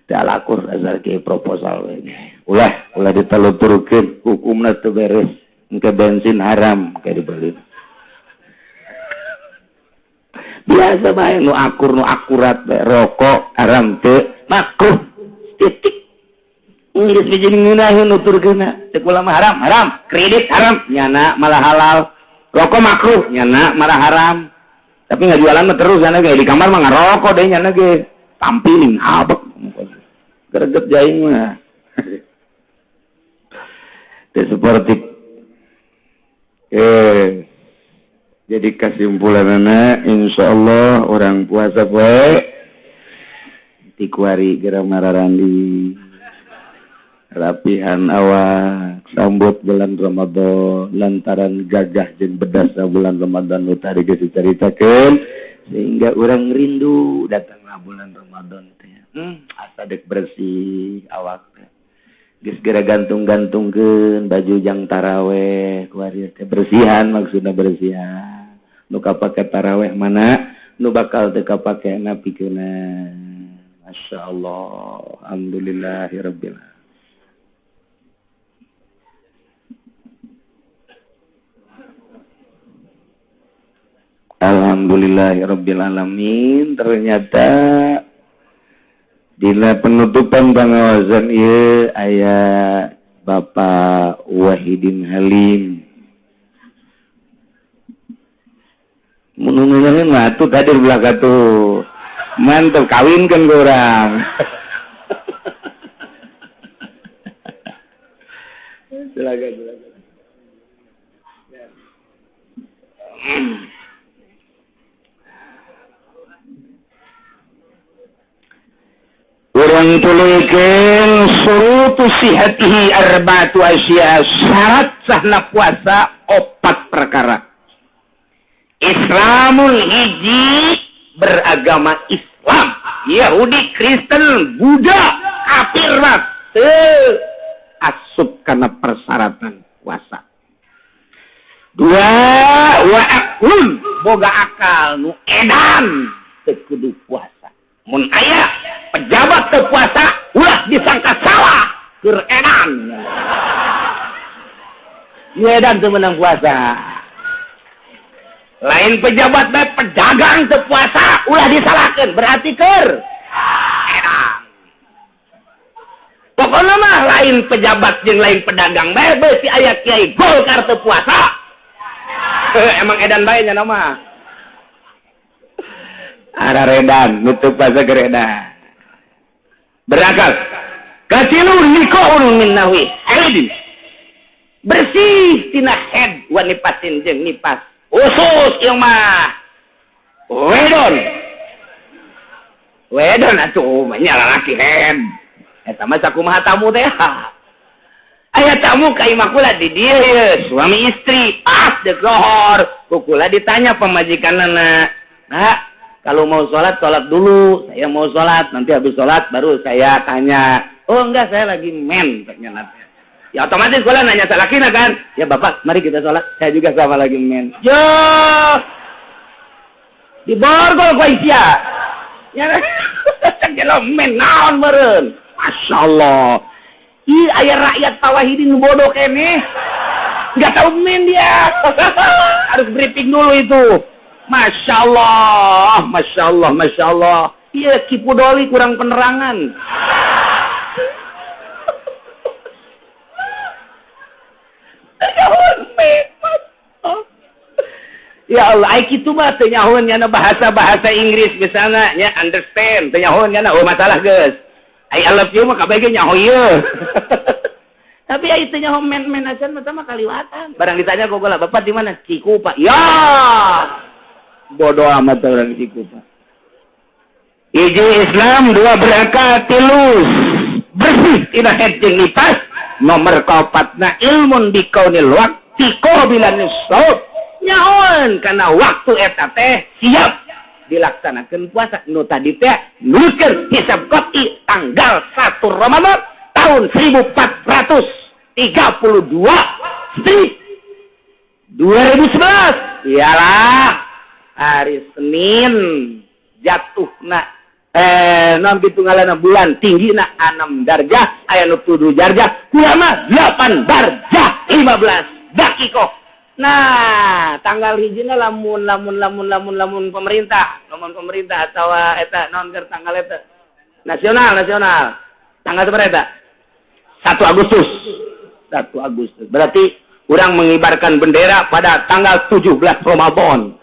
Teu akur asal ke proposal we. Ulah diteluturkeun hukumna teu beres. Engke bensin haram kayak dibeli. Biasa bae nu akur nu akurat bae rokok haram teu makruh titik. Geus bijing ngeunaheun nuturkeunna. Cek ulama haram, haram, kredit haram, nyana malah halal. Rokok makruh nyana marah haram. Tapi nggak jualan mah terus nyana ge di kamar mah ngarokok deh nyana ge. Tampilin abek. Greget jaing mah. Teu sportif. Jadi kesimpulanana insyaallah orang puasa poe tikuari geura mararandi. Rapihan awak sambut bulan Ramadan lantaran gagah jeung bedasna bulan Ramadan nu tadi geus dicaritakeun sehingga urang rindu datanglah bulan Ramadan teh. Asa deuk bersih awak teh. Geus geura gantung-gantungkeun baju jang taraweh kuari teh bersihan maksudna bersihan. Nu kapake taraweh mana nu bakal teu kapakena pikeunna. Masyaallah, alhamdulillahirabbil alamin. Alhamdulillahirabbil alamin. Ternyata dina penutupan pangawasan ieu aya Bapak Wahidin Halim. Mun nunungan mah atuh hadir belaka tuh. Mantep kawinkeun ku urang. Silakan, silakan. Urang tuluykeun surutu sihatihi arba'atu asya, syarat sahna puasa opat perkara. Islamul hiji beragama Islam, Yahudi, Kristen, Buddha, kafir mah teu asup kana persyaratan puasa. Dua, wa aklun boga akal nu edan teu kudu puasa. Mun aya pejabat teu puasa ulah disangka salah keur edan. Nu edan teu meunang puasa. Lain pejabat bae pedagang teu puasa ulah disalahkeun berarti keur edan. Pokona mah lain pejabat jeung lain pedagang bae beusi aya kiai Golkar teu puasa. Emang edan bae nya mah. Araredan nutup puasa geredan. Berakal. Katilu nikaun min nahwi haidin. Bersih tina head wa nipasin jeung nipas. Usus ieu mah. Wedon. Wedon atuh mah nya lalaki head. Eta mah sakumaha tamu teh. Aya tamu ka imah kula di dieu ye, suami istri pas deuk lohor. Ku kula ditanya pamajikanna, "Nak, kalau mau sholat, sholat dulu. Saya mau sholat, nanti habis sholat baru saya tanya." "Oh enggak, saya lagi men." Ya otomatis kalau nanya salakina kan. "Ya bapak, mari kita sholat. Saya juga sama lagi men." Yo, diborgol ku Aisyah. Ya, cek men naon meureun. Masya Allah. Ih, aya rakyat Pak Wahidin bodoh keneh. Enggak tahu men dia. Harus briefing dulu itu. Masya Allah, Masya Allah, Masya Allah. Iya, Kipudoli kurang penerangan. Ya Allah, ai kitu mah teu nyahoeun nyana bahasa-bahasa Inggris misalnya nya understand, teu nyahoeun nyana oh masalah geus. I love you mah kabeh ge nyaho ieu. Tapi ai teu nyaho men-men acan mah kaliwatan. Barang ditanya ku kula, "Bapak di mana?" "Cikupa." Ya. Bodoh amat orang Cikupa. Hiji Islam, dua berakal, tilu bersih tina head jeung nipas, nomor kaopatna ilmun bikaunil waqti qabilan shaum. Nyahoan karena waktu eta teh siap dilaksanakan puasa. Nu tadi teh nuliskeun hisab qat'i tanggal 1 Ramadan tahun 1432 strip 2011. Iyalah hari Senin jatuhna non kitu ngalana bulan tinggina 6 darjah aya nu 7 darjah kurang 8 darjah 15 dakikoh. Nah, tanggal hijina lamun lamun lamun lamun lamun pemerintah, lamun pemerintah atau eta naon keur tanggal eta nasional nasional. Tanggal sabaraha eta? 1 Agustus. 1 Agustus. Berarti Urang mengibarkan bendera pada tanggal 17 Ramadan.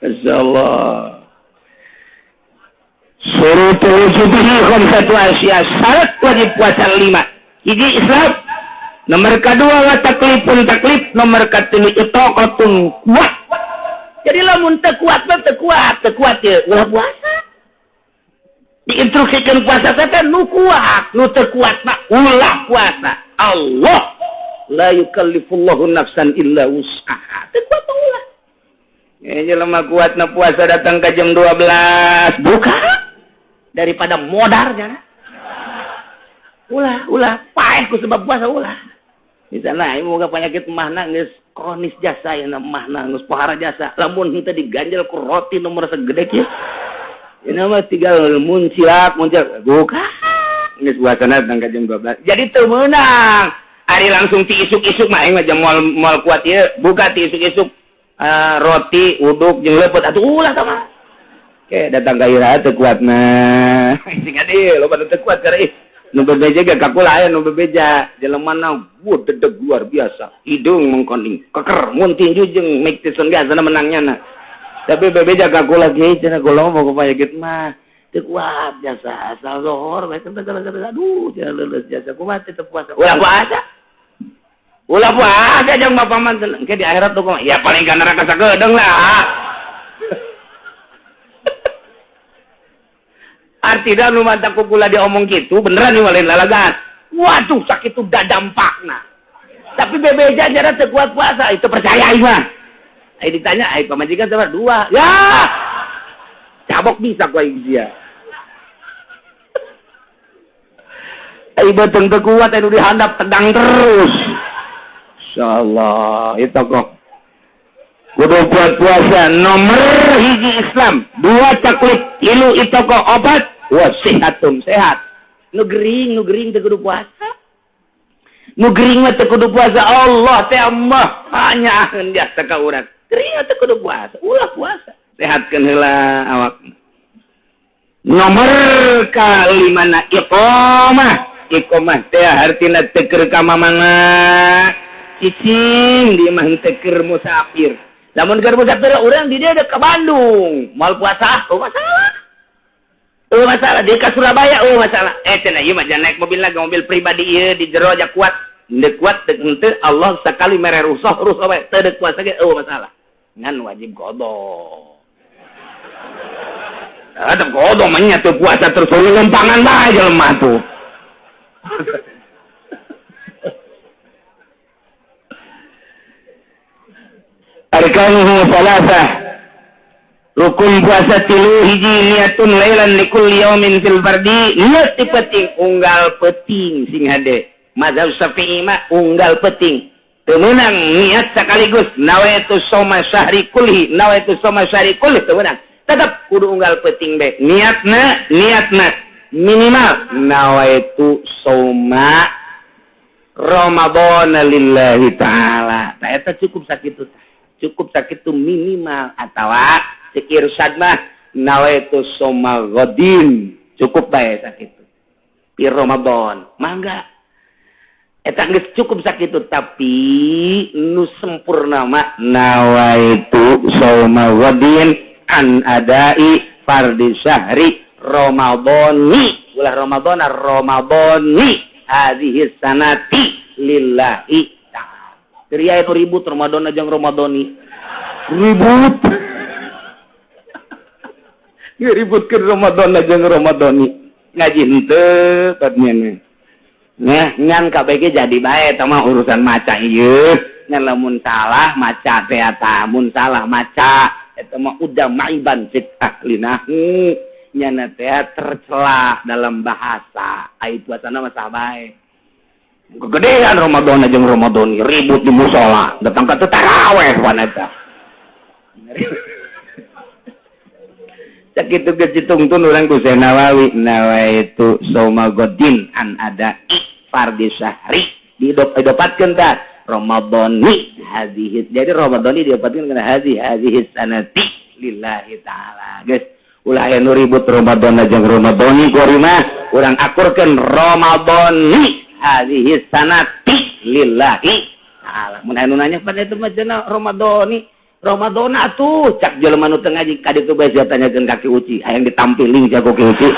Insyaallah. Surutu wujubihi khamsatu asya, syarat wajib puasa 5. Hiji Islam, nomor kedua wa taklifun taklif, nomor ketilu itaqatun kuat. Jadi lamun teu kuat mah teu kuat, teu kuat ye ulah puasa. Diinstruksikan puasa teh nu kuat, nu teu kuat mah ulah puasa. Allah la yukallifullahu nafsan illa wus'aha. Teu kuat ulah. Jelema kuat na puasa datang ke jam 12 buka daripada modarnya. Ulah, ulah paeh ku sebab puasa ulah. Di sana ieu moga penyakit mahna geus kronis jasa ya mahna geus pohara jasa. Lamun henteu diganjel ku roti nomor segede kieu. Ini mah tinggal muncilak, muncilak buka. Geus puasana datang ke jam 12. Jadi teu meunang. Ari langsung ti isuk-isuk mah aing mah jam moal kuat ieu, buka ti isuk-isuk. Roti uduk jeung leupeut atuh ulah tah mah. Oke, datang ka ira teu kuat mah. Sing ade loba nu teu kuat karena ih nu bebeja ge ka kula aya nu bebeja jelemana wuh dedeg luar biasa. Hidung mengkoning, keker mun tinju jeung Mike Tyson ge asana menangnya na. Tapi bebeja ka kula ge cenah golong mah penyakit mah teu kuat jasa asal zohor bae aduh cenah leuleus jasa kumaha teu puasa. Ulah puasa. Ulah puasa jeung bapak mah engke di akhirat tuh ya paling ka neraka sagedeung lah. Artinya nu mantak ku kula diomong kitu beneran ieu lain lalagan. Waduh sakitu dampakna. Tapi bebeja jara teu kuat puasa itu percaya ieu mah. Ai ditanya ai pamajikan sabar 2. Ya. Cabok bisa ku aing sia. Ai beuteung teu kuat anu dihandap tegang terus. Insyaallah itu kok kudu kuat puasa nomor hiji Islam, 2 taklif, 3 itu kok obat, wasihatum sehat. Nu gering teu kudu puasa. Nu gering mah teu kudu puasa. Allah teh mah hanyaeun jasa ka urang. Gering teu kudu puasa, ulah puasa. Sehatkeun heula awak. Nomor kalimana iqamah. Iqamah teh hartina teu keur ka mamana. Cicing di mah teu keur musafir. Lamun keur musafir urang di dieu ka Bandung, moal puasa, oh masalah. Oh masalah dia ka Surabaya, oh masalah. Cenah ieu mah jangan naik mobil lagi, mobil pribadi ieu di jero aja kuat. Henteu kuat teu henteu Allah sakali mere rusuh rusuh bae teu deuk puasa ge oh masalah. Ngan wajib qada. Ada qada mah nya teu puasa terus lumpangan bae jelema tuh. Arkanuhu salasah, rukun puasa 3 hiji niatun lailan likulli yaumin fil fardi, niat di peting unggal peting sing hade. Mazhab Syafi'i mah unggal peting teu meunang niat sekaligus nawaitu shauma syahri kulli, nawaitu shauma syahri kulli teu meunang. Tetep kudu unggal peting bae niatna, niatna minimal nawaitu shauma Ramadan lillahi ta'ala. Tah eta cukup sakitu. Cukup sakitu minimal atawa cek irsyad mah nawaitu shauma ghadin cukup bae sakitu pi Ramadan mangga eta geus cukup sakitu. Tapi nu sempurna mah nawaitu shauma ghadin an adai fardhi syahri Ramadhani, ulah Ramadhana Ramadhani hadhihi sanati lillahi ta'ala. Ria itu ribut Ramadan aja Ramadhani. Ribut. Ributkeun Ramadan aja Ramadhani. Ngaji henteu patnya. Nah, ngan kabeh ge jadi bae eta mah urusan maca ieu. Ngan lamun salah maca teh eta, mun salah maca eta mah udah maiban cek ahli nahwu. Nyana teh tercelah dalam bahasa. Ai puasana mah sah bae. Kegedean Ramadan aja Ramadhani ribut di musola, datang ke taraweh wanita. Sakitu geus ditungtun urang ku Syekh Nawawi, nawaitu shauma ghadin an ada fardhi syahri didopatkeun tah Ramadhani hadhihi. Jadi Ramadhani diopatkeun kana hadhihi sanati lillahi ta'ala. Geus ulah aya nu ribut Ramadan aja Ramadhani kuari mah. Urang akurkeun Ramadhani hadhihi sanati lillahi ta'ala. Mun anu nanya pada itu mah cenah Ramadhani. Ramadhani atuh cak jelema nu teu ngaji ka ditu bae sia tanyakeun ka Ki Uci, hayang ditampiling sia ku Ki Uci.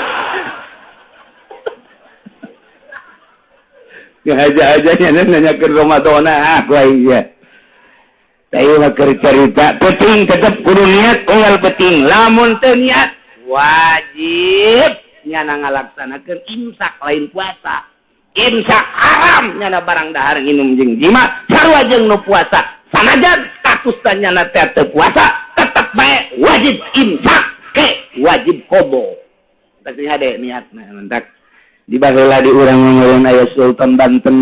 Ngahaja-hajanya nanyakeun Ramadhani ah ku aing sia. Saya mah keur carita penting tetep kudu niat unggal penting. Lamun teu niat wajib nyana ngalaksanakeun imsak lain puasa. Imsak haram nyana barang dahar nginum jeung jima sarua jeung nu puasa. Sanajan statusna nyana teh teu puasa tetep bae wajib imsak ke wajib qobo. Tah hade niatna mentak di baheula di urang ngomongin aya Sultan Banten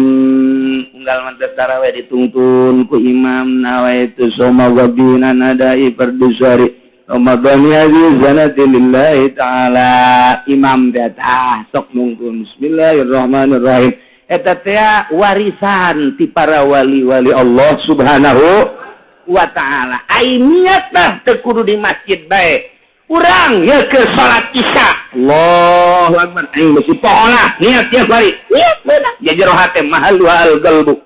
unggal mantes tarawih dituntun ku imam nawaitu soma wabina nadai fardusari Ramadhani hadhihi sanati lillahi ta'ala. Imam teh tah sok nungtun bismillahirrahmanirrahim. Eta teh warisan ti para wali-wali Allah Subhanahu wa ta'ala. Ai niat mah teu kudu di masjid bae. Urang ya ke salat isya. Allahu akbar. Aing besi pohola niat ya bari. Niat beunang. Ya jero hate mahal wal qalbu.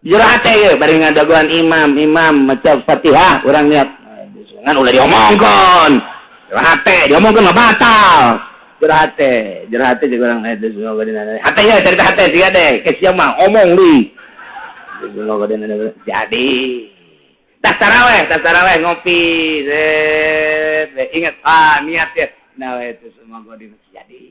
Jero hate ye bari ngadagoan imam, imam maca Fatihah urang niat. Ngan ulah diomongkeun. Jero hate diomongkeun mah batal. Jero hate jeung urang eta hate ya cerita hate sia deh. Ke sia mah omong deui. Jadi tas taraweh ngopi, ingat ah niat ya. Nah itu semua gua di jadi.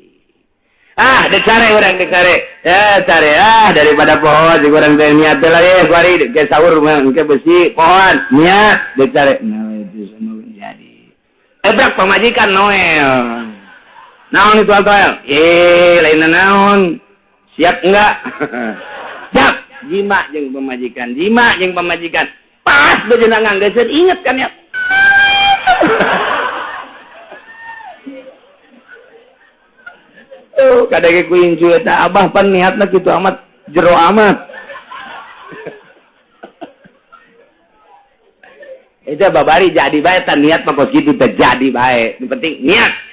Ah, dicare urang dicare. Ya care ah daripada pohon jeung urang teh niat teh lah kuari ke sahur mah ke besi pohon niat dicare. Nah itu semua jadi. Ebrak pamajikan Noel. Naon itu Noel? Eh, lain naon? Siap enggak? Siap. Jima jeung pamajikan, jima jeung pamajikan. Pas bejenang nganggeseun inget kan ya. Tuh kadang ku incu eta abah pan niatna kitu amat jero amat. Eta babari jadi bae tan niat mah kos kitu teh jadi bae. Nu penting niat.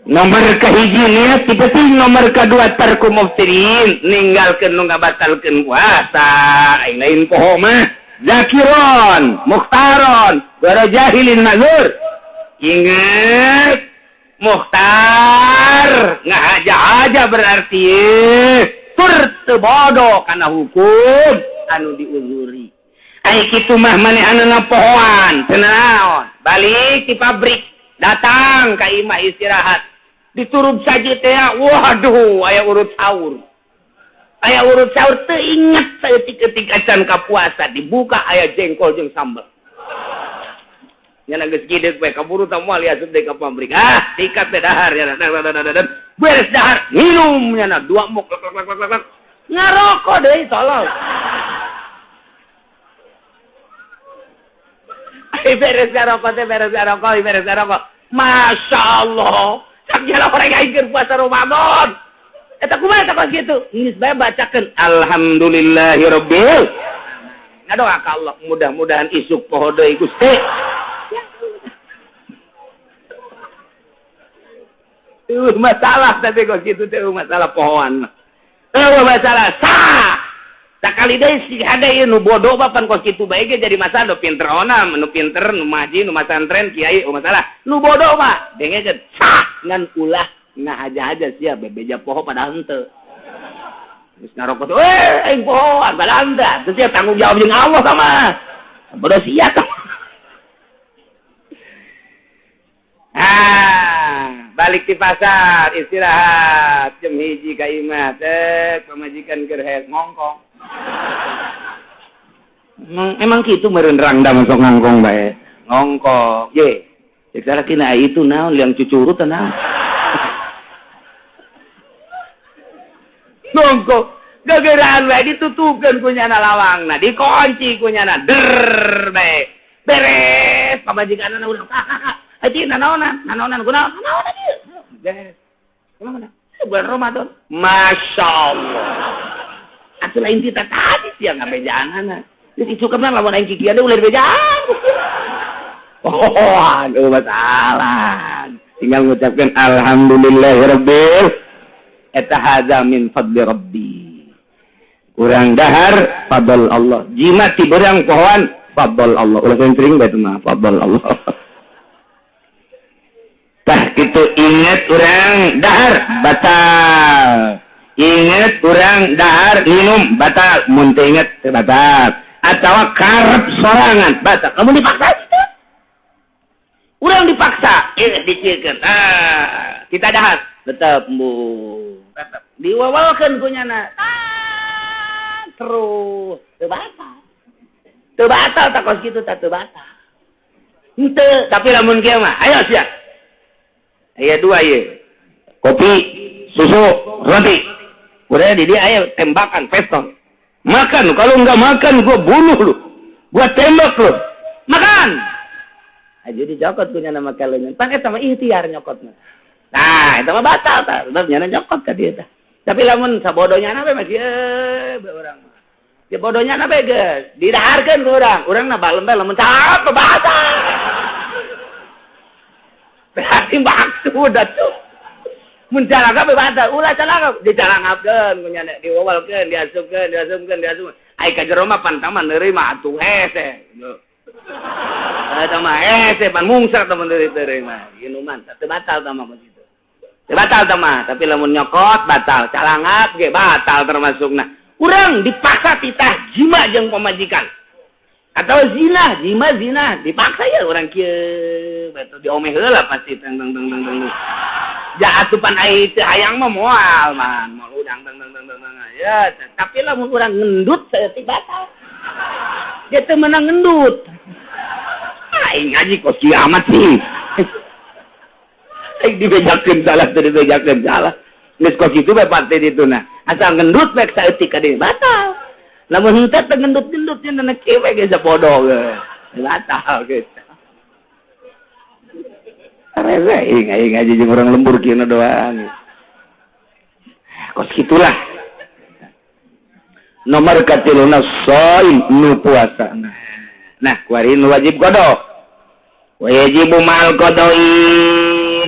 Nomor kahiji niat penting, nomor kedua tarku muftirin ninggalkeun nu ngabatalkeun puasa. Aing lain poho mah zakiron mukhtaron bara jahilin mazur. Ingat mukhtar ngahaja-haja berarti tur teu bodoh kana hukum anu diuzuri. Ai kitu mah manehanna pohoan teu naon. Balik ti pabrik datang ka imah istirahat. Diturub saja teh, waduh, aya urut sahur. Aya urut sahur teu inget saeutik-eutik acan ka puasa dibuka aya jengkol jeung sambel. Nya geus gideut we kaburu tah moal asup deui ka pabrik. Ah, sikat teh dahar nya. Beres dahar, minum nya dua muk lek lek lek lek. Ngarokok deui tolol. Ai beres ngarokok teh beres ngarokok, beres ngarokok. Masya Allah. Cak jalan orang aing keur puasa Ramadan. Eta kumaha eta kos kitu? Geus bae bacakeun alhamdulillahirabbil. Ngadoa ka Allah mudah-mudahan isuk poho deui Gusti. Masalah tapi kos kitu teh masalah pohoan mah. Eueuh masalah sah. Sakali deui si hade ieu nu bodoh mah pan kos kitu bae ge jadi masalah nu pinter ona, nu pinter, nu maji, nu masantren, kiai, masalah. Nu bodoh mah dengekeun sah ngan ulah ngahaja-haja sia bebeja poho padahal henteu. Geus ngarokok teh, aing pohoan padahal henteu. Teu sia tanggung jawab jeung Allah sama. Bodoh sia tah. Ah, balik di pasar istirahat jam 1 ka imah teh pamajikan keur hees ngongkong. Emang kitu meureun rangda masuk ngongkong bae. Ngongkong. Ye. Cek sarakina itu naon liang cucurut naon. Ngongkong. Gegeraan bae ditutupkeun ku nyana lawangna, dikunci ku nyana. Der bae. Beres pamajikanna ulah. Aji nanaonan, nanaonan kunaon? Nanaonan ieu. Beres. Kumaha? Bulan Ramadan. Masya Allah. Atuh lain kita tadi sia ngabejaanana. Geus isukeun lamun aing kikian deui ulah dibejaan. Oh, aduh masalah. Tinggal ngucapkeun alhamdulillahirabbil eta hadza min fadli rabbi. Urang dahar fadl Allah. Jima ti beurang pohoan fadl Allah. Ulah sering bae mah fadl Allah. Tah kitu inget urang dahar batal. Inget urang dahar minum batal, mun teu inget teu batal. Atawa karep sorangan batal. Kamu dipaksa gitu. Urang dipaksa, dicikeun. Ah, kita dahar tetep bu. Tetep diwawalkeun ku nyana. Ah, terus teu batal. Teu batal tak kos kitu tah teu batal. Henteu, tapi lamun kieu mah ayo sia. Aya dua ieu. Kopi, susu, roti. Udah di dia aya tembakan pistol. Makan, kalau enggak makan gua bunuh lu. Gua tembak lu. Makan. Aja dicokot punya nama kalian. Pan eta mah ikhtiar nyokotna. Nah, eta mah batal tah. Sebab nyana nyokot ka dieu tah. Tapi lamun sabodonya na we masih urang mah. Ya bodohnya na we geus didaharkeun ku urang. Urang na balem bae lamun cap batal. Berarti maksud atuh. Mun calangap batal, ulah calangap dicalangapkeun ku nyana diwawalkeun, diasupkeun, diasupkeun, diasupkeun. Ai ka jero mah pan taman neureui atuh hese. Eta mah hese pan mungsar tah mun neureui mah. Inuman teu batal tah mah kitu. Teu batal tah mah, tapi lamun nyokot batal, calangap ge batal termasukna. Urang dipaksa titah jima jeung pamajikan. Atau zina, jima zina, dipaksa ya orang kieu, betul diomeh heula pasti teng teng teng teng teng. Ja atupan ai teu hayang mah moal man, moal udang teng teng teng teng. Ya, tapi lamun urang ngendut saeutik batal. Dia teu meunang ngendut. Aing ngaji kos kiamat sih. Aing dibejakeun salah teu dibejakeun salah. Geus kos kitu bae parte ditu nah. Asal ngendut bae saeutik ka dieu batal. Lamun henteu teu ngendut-ngendut nya na kieu we geus bodoh ge. Batal geus. Rese aing ngaji jeung urang lembur kieu doang. Kos kitulah. Nomor katiluna shaim nu puasa. Nah, kuari nu wajib qada. Wa yajibu ma'al qada'i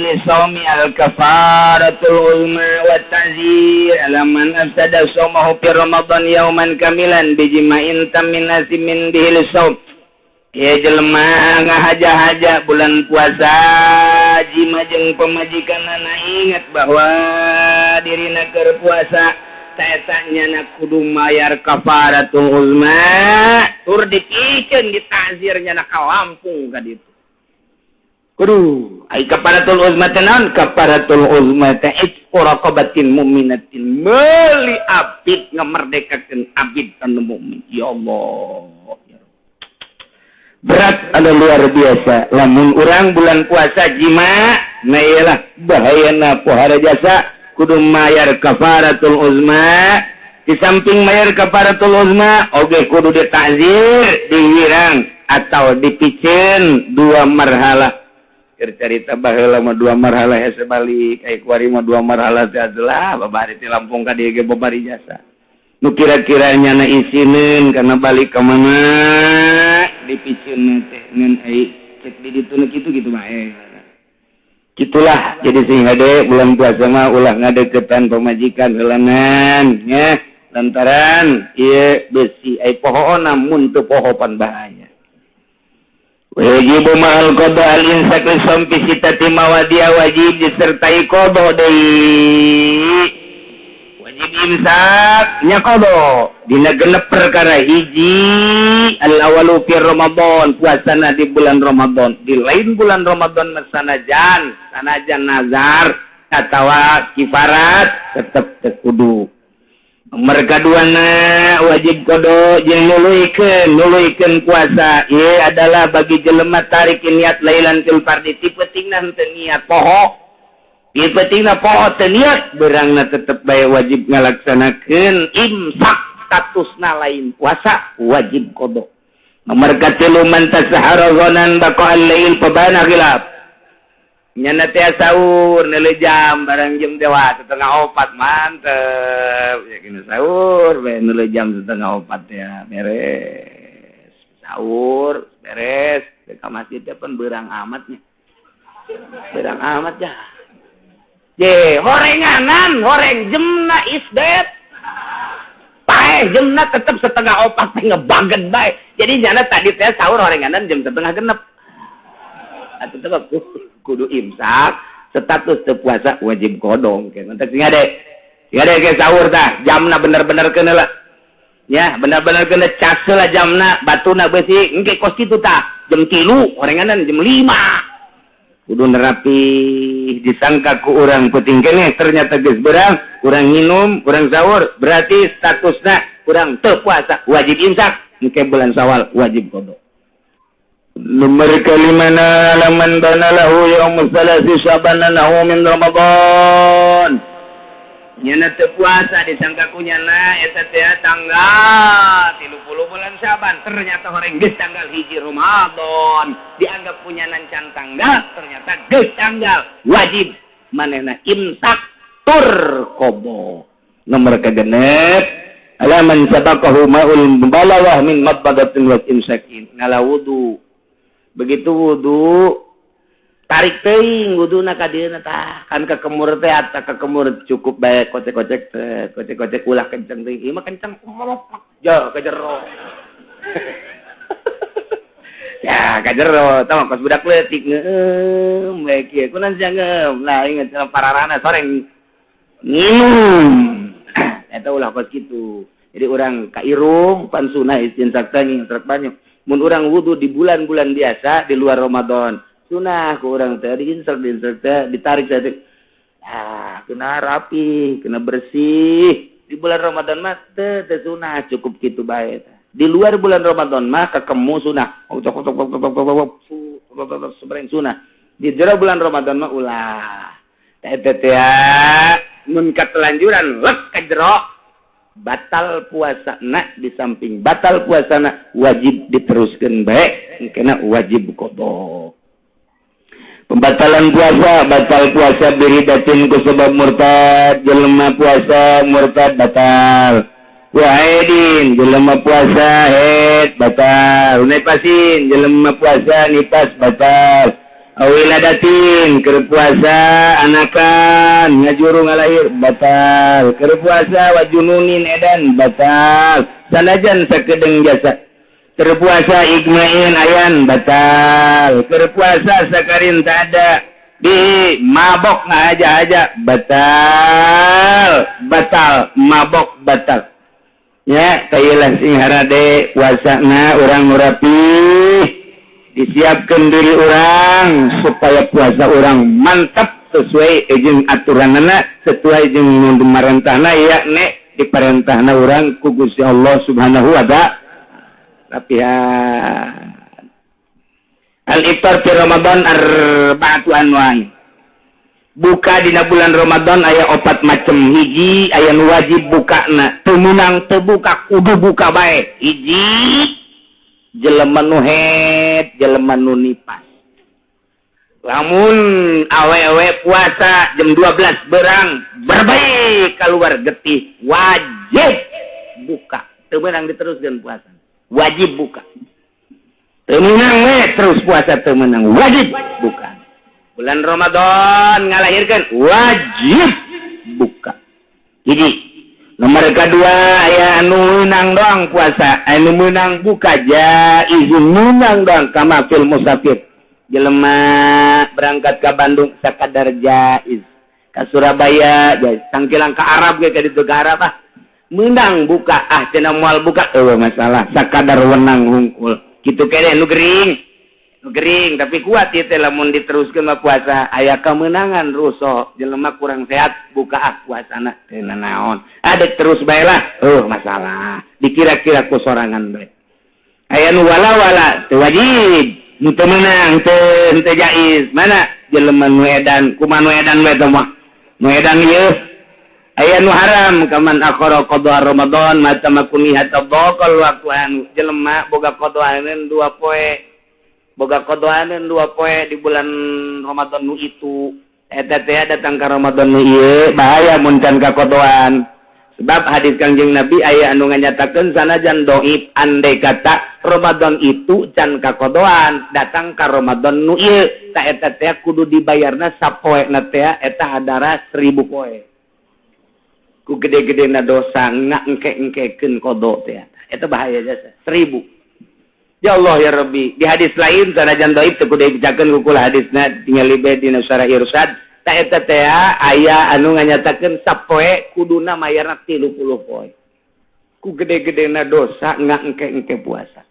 li shaumi al-kafaratul uzma wa ta'zir ala man afsada shaumahu fi Ramadan yauman kamilan bijima'in tamin asimin bihi shaum. Ya jelema ngahaja-haja bulan puasa jima jeung pamajikanana ingat bahwa dirina keur puasa eta nyana kudu mayar kafaratul uzma tur dipikeun ditazir nyana ka Lampung ka ditu. Kudu ai kafaratul uzma teh naon? Kafaratul uzma teh itqu raqabatin mu'minatin, meuli abid ngamerdekakeun abid anu mukmin. Ya Allah, berat anu luar biasa. Lamun urang bulan puasa jima, nah iyalah bahayana pohara jasa kudu mayar kafaratul uzma. Di samping mayar kafaratul uzma oge kudu ditazir, dihirang atau dipiceun dua marhalah. Keur carita baheula mah dua marhalah hese balik, ai kuari mah dua marhalah teh adalah babari ti Lampung ka dieu ge babari jasa. Nu kira-kira nyana isineun kana balik ka mana dipiceun teh ngan ai cek di ditu nu kitu kitu mah Gitulah jadi sing hade bulan puasa mah ulah ngadeukeutan pamajikan heulanan nya lantaran ieu besi ai pohoona mun teu poho pan bahaya. Wajib ma'al qada al-insak li sampi sitati mawadia wajib disertai qada deui. Wajib imsak nya qada dina genep perkara hiji al awalu fi Ramadan, puasana di bulan Ramadan. Di lain bulan Ramadan sanajan sanajan nazar atawa kifarat tetep teu kudu. Nomor kaduana wajib qada jeung nuluykeun puasa ieu adalah bagi jelema tarik niat lailan til fardi ti peutingna henteu niat poho. Ti peutingna poho teu niat beurangna tetep bae wajib ngalaksanakeun imsak statusna lain puasa wajib qada. Nomor katilu man tasahara ghanan baqa al-lail fabana khilaf. Nyana teh sahur neuleuh jam barang jam dewa 3:30 mantep ya kena sahur bae neuleuh jam 3:30 ya beres sahur beres ka masjid teh pan beurang amat nya. Berang amat ya. Je, horenganan, horeng jemna is dead. Paeh jemna tetep 3:30 teh ngebaget bae. Jadi nyana tadi teh sahur horenganan jam 5:30. Atuh teh kudu imsak, status teu puasa wajib kodong. Mantap sing ade. Sing ade ke sahur tah, jamna bener-bener keun lah. Ya, bener-bener kena cas lah jamna, batuna besi, engke kos kitu tah, jam 3, horenganan jam 5. Kudu nerapi disangka ku urang penting keneh ternyata geus berang, urang minum, urang sahur, berarti statusna urang teu puasa, wajib imsak, engke bulan Syawal wajib qada. Nomor kalimana laman bana lahu yaumul salasi syabana lahu min Ramadan. Nyana teu puasa disangka ku nyana eta teh tanggal 30 bulan Syaban, ternyata horeng geus tanggal 1 Ramadan, dianggap punya can tanggal, ternyata geus tanggal wajib manehna imsak tur qada. Nomor kagenep alaman sabaqahu ma'ul mubalawah min madbadatin wa imsakin. Ngala wudu. Begitu wudu tarik teuing wuduna ka dieuna tah kan kekemur teh ata kekemur cukup bae kocek-kocek teh kocek-kocek ulah kenceng teuing ieu mah kenceng ja ka jero ya ka jero tah kos budak leutik ngeum bae kieu kunaon sia ngeum lah inget pararana soreng nginum eta ulah kos kitu. Jadi urang ka irung pan sunah istinsak teh ngintrek banyu mun urang wudu di bulan-bulan biasa di luar Ramadan sunah ku urang teh diinsek teh ditarik teh ah kena rapi kena bersih. Di bulan Ramadan mah teh sunah cukup kitu bae. Di luar bulan Ramadan mah kekemu sunah sebreng sunah. Di jero bulan Ramadan mah ulah teh teh mun katelanjuran lek ka jero batal puasana. Di samping batal puasana wajib diteruskeun bae kena wajib qada. Pembatalan puasa, batal puasa biridatin ku sebab murtad, jelema puasa murtad batal. Waidin jelema puasa haid batal. Nipasin jelema puasa nipas batal. Awiladatin keur puasa anakan ngajuru ngalahir batal. Keur puasa wajununin edan batal. Sanajan sakedeung jasa. Terpuasa igmain ayan batal. Terpuasa sakarin tak ada di mabok ngaja-aja batal. Batal mabok batal. Ya kayelah sing harade puasana urang rapi disiapkan diri urang supaya puasa urang mantap sesuai jeung aturanana sesuai jeung pamarentahna yakni diparentahna urang ku Gusti Allah Subhanahu wa taala. Rapihan al-iftar fi Ramadan arba'atu anwa'i. Buka dina bulan Ramadan aya 4 macam. Hiji aya nu wajib bukana, teu meunang teu buka kudu buka bae. Hiji jelema nu haid, jelema nu nipas. Lamun awewe puasa jam 12 berang berbae keluar getih wajib buka, teu meunang diteruskeun puasa. Wajib buka. Teu meunang we terus puasa teu meunang, wajib buka. Bulan Ramadan ngalahirkeun wajib buka. Jadi nomor kedua aya anu meunang doang puasa, anu meunang buka jaiz meunang doang kama fil musafir. Jelema berangkat ka Bandung sakadar jaiz. Ka Surabaya jaiz, tangkilang ka Arab ge ka ditu ka Arab ah. Menang buka ah cenah moal buka eueuh masalah sakadar wenang hungkul kitu keneh nu gering tapi kuat ieu teh lamun diteruskeun mah puasa aya kemenangan rusuh jelema kurang sehat buka ah puasana teu nanaon adek terus bae lah eueuh masalah dikira-kira ku sorangan bae aya nu wala-wala teu wajib nu teu meunang teu jaiz mana jelema nu edan kumaha nu edan bae teh mah nu edan ieu aya nu haram kaman akhara qada Ramadan mata makuni hatta baqal waktu anu jelema boga qadaaneun 2 poe boga qadaaneun 2 poe di bulan Ramadan nu itu eta teh datang ka Ramadan nu ieu bahaya mun can ka qadaan sebab hadis Kangjeng Nabi aya anu nganyatakeun sanajan dhaif andai kata Ramadan itu can kakodoan datang ka Ramadan nu ieu ta eta teh kudu dibayarna sapoena teh eta hadara 1000 poe. Ku gede-gedena dosa ngengke-engkekeun kodo teh eta bahaya jasa 1000. Ya Allah ya Rabbi, di hadis lain sanajan dhaif teu kudu dibacakeun ku kula hadisna tingali bae dina Syarah Irsyad ta eta teh aya anu nganyatakeun sapoe kuduna mayarna 30 poe. Ku gede-gedena dosa ngengke-engke puasa.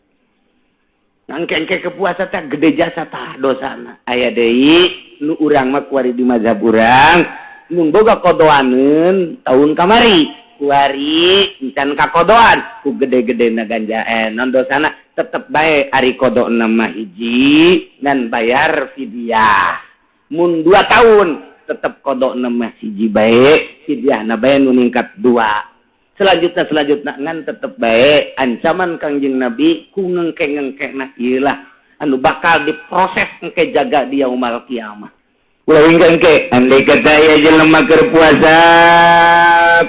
Ngengke-engke ke puasa teh gede jasa tah dosana. Aya deui nu urang mah kuari di mazhab urang nu boga kodoaneun tahun kamari kuari encan kakodoan ku gede-gedena ganja non dosana tetep bae ari kodona mah hiji dan bayar fidyah. Mun 2 tahun tetep kodona mah hiji bae fidyahna bae nu ningkat 2. Selanjutnya ngan tetep bae ancaman Kangjeng Nabi ku ngengke-ngengkena ieu lah anu bakal diproses engke jaga di yaumul kiamah. Ulah engke andai kata aya jelema keur puasa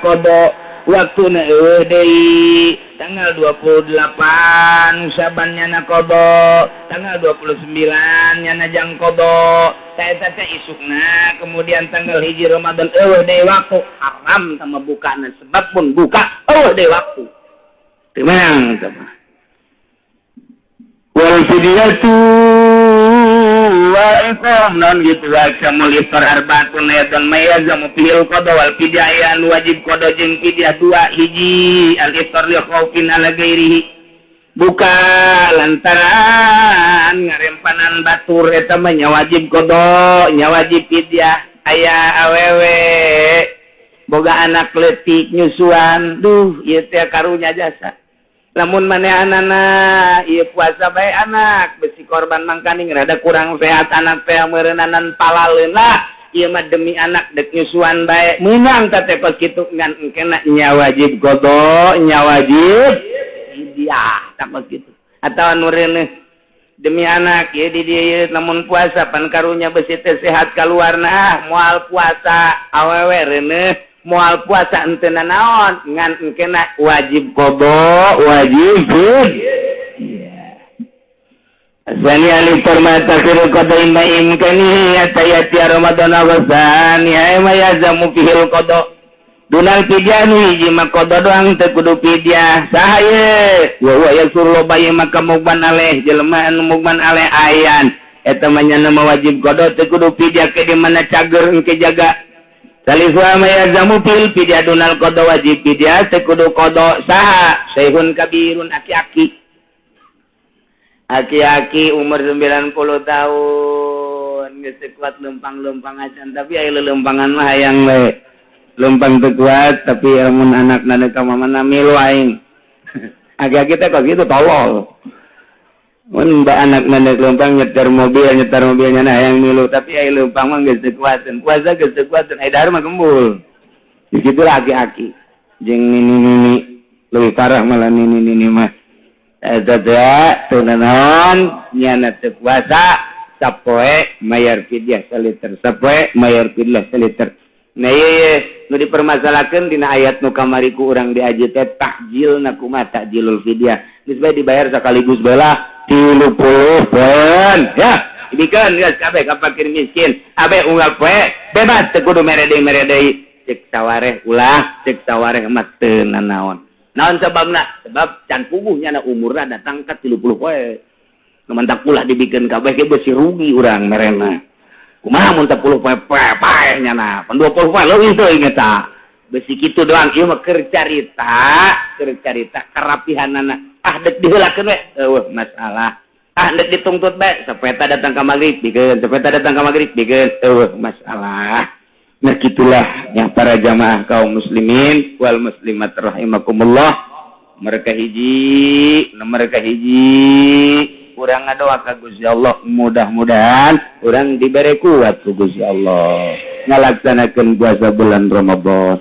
kodo waktuna eueuh deui tanggal 28 Syaban nyana kodo, tanggal 29 nyana jang kodo, ta eta teh isukna kemudian tanggal 1 Ramadan eueuh deui waktu haram sama bukana sebab pun buka eueuh deui waktu. Teu meunang teh mah. Wal fidyatu wa iqam non gitu wa iftar arbaatun ayatan mayazamu fil qada wal fidyah wajib qada jeung fidyah 2 hiji al iftar li khaufin ala ghairihi buka lantaran ngarempanan batur eta mah nya wajib qada nya wajib fidyah aya awewe boga anak leutik nyusuan duh ieu teh karunya jasa lamun manehanana ieu puasa bae anak besi korban mangkaning rada kurang sehat anak teh meureunnanan palaleun lah ieu mah demi anak dek nyusuan bae meunang teh kos kitu ngan engkena nya wajib qada nya wajib fidyah tah kos kitu atawa nu reuneuh demi anak ieu di dieu lamun puasa pan karunya besi teh sehat kaluarna ah moal puasa awewe reuneuh moal puasa henteu nanaon ngan engkena wajib qada wajib fidyah. Asani alifar ma takhirul qada imma imkani atayati Ramadan awasani ay ma yazamu fihil qada dunal fidyah nu hiji mah qada doang teu kudu fidyah saha ye wa huwa yasur loba ye maka mugban aleh jelema anu mugban aleh ayan eta mah nyana mah wajib qada teu kudu fidyah ke di mana cager engke jaga Salisu ma yazamu fil fidyah dunal qada wajib fidyah teu kudu qada saha syekhun kabirun aki-aki aki-aki umur 90 tahun geus teu kuat lempang-lempang acan tapi aya lelempangan mah hayang we lempang teu kuat tapi amun anakna deuk ka mamana milu aing aki-aki teh kos kitu tolol mun ba anakna deuk lempang nyetir mobil nyana hayang milu tapi aya lempang mah geus teu kuateun puasa geus teu kuateun aya dahar mah gembul kitu lah aki-aki jeung nini-nini leuwih parah malah nini-nini mah eta teh teu nanaon nyana teu kuasa sapoe mayar fidyah saliter sapoe mayar fidyah saliter. Nah ieu nu dipermasalahkeun dina ayat nu kamari ku urang diaji teh takjilna kumaha takjilul fidyah geus bae dibayar sakaligus bae lah 30 poeun ya dibikeun geus kabeh ka fakir miskin abe unggal poe bebas teu kudu mere deui cek sawareh ulah cek sawareh mah teu nanaon. Naon sebabna? Sebab can puguh nyana umurna datang ka 30 poe. Nu mantak ulah dibikeun kabeh ge beusi rugi urang merena. Kumaha mun 10 poe paeh nyana? Pan 20 poe leuwih teuing eta. Beusi kitu doang ieu mah keur carita karapihanana. Ah deuk diheulakeun we eueuh masalah. Ah deuk ditungtut bae sapeta datang ka magrib bikeun, sapeta datang ka magrib bikeun eueuh masalah. Nah gitulah yang para jamaah kaum muslimin wal muslimat rahimakumullah. Mereka hiji, mereka hiji urang ngadoa ka Gusti Allah mudah-mudahan urang dibere kuat ku Gusti Allah ngalaksanakeun puasa bulan Ramadan.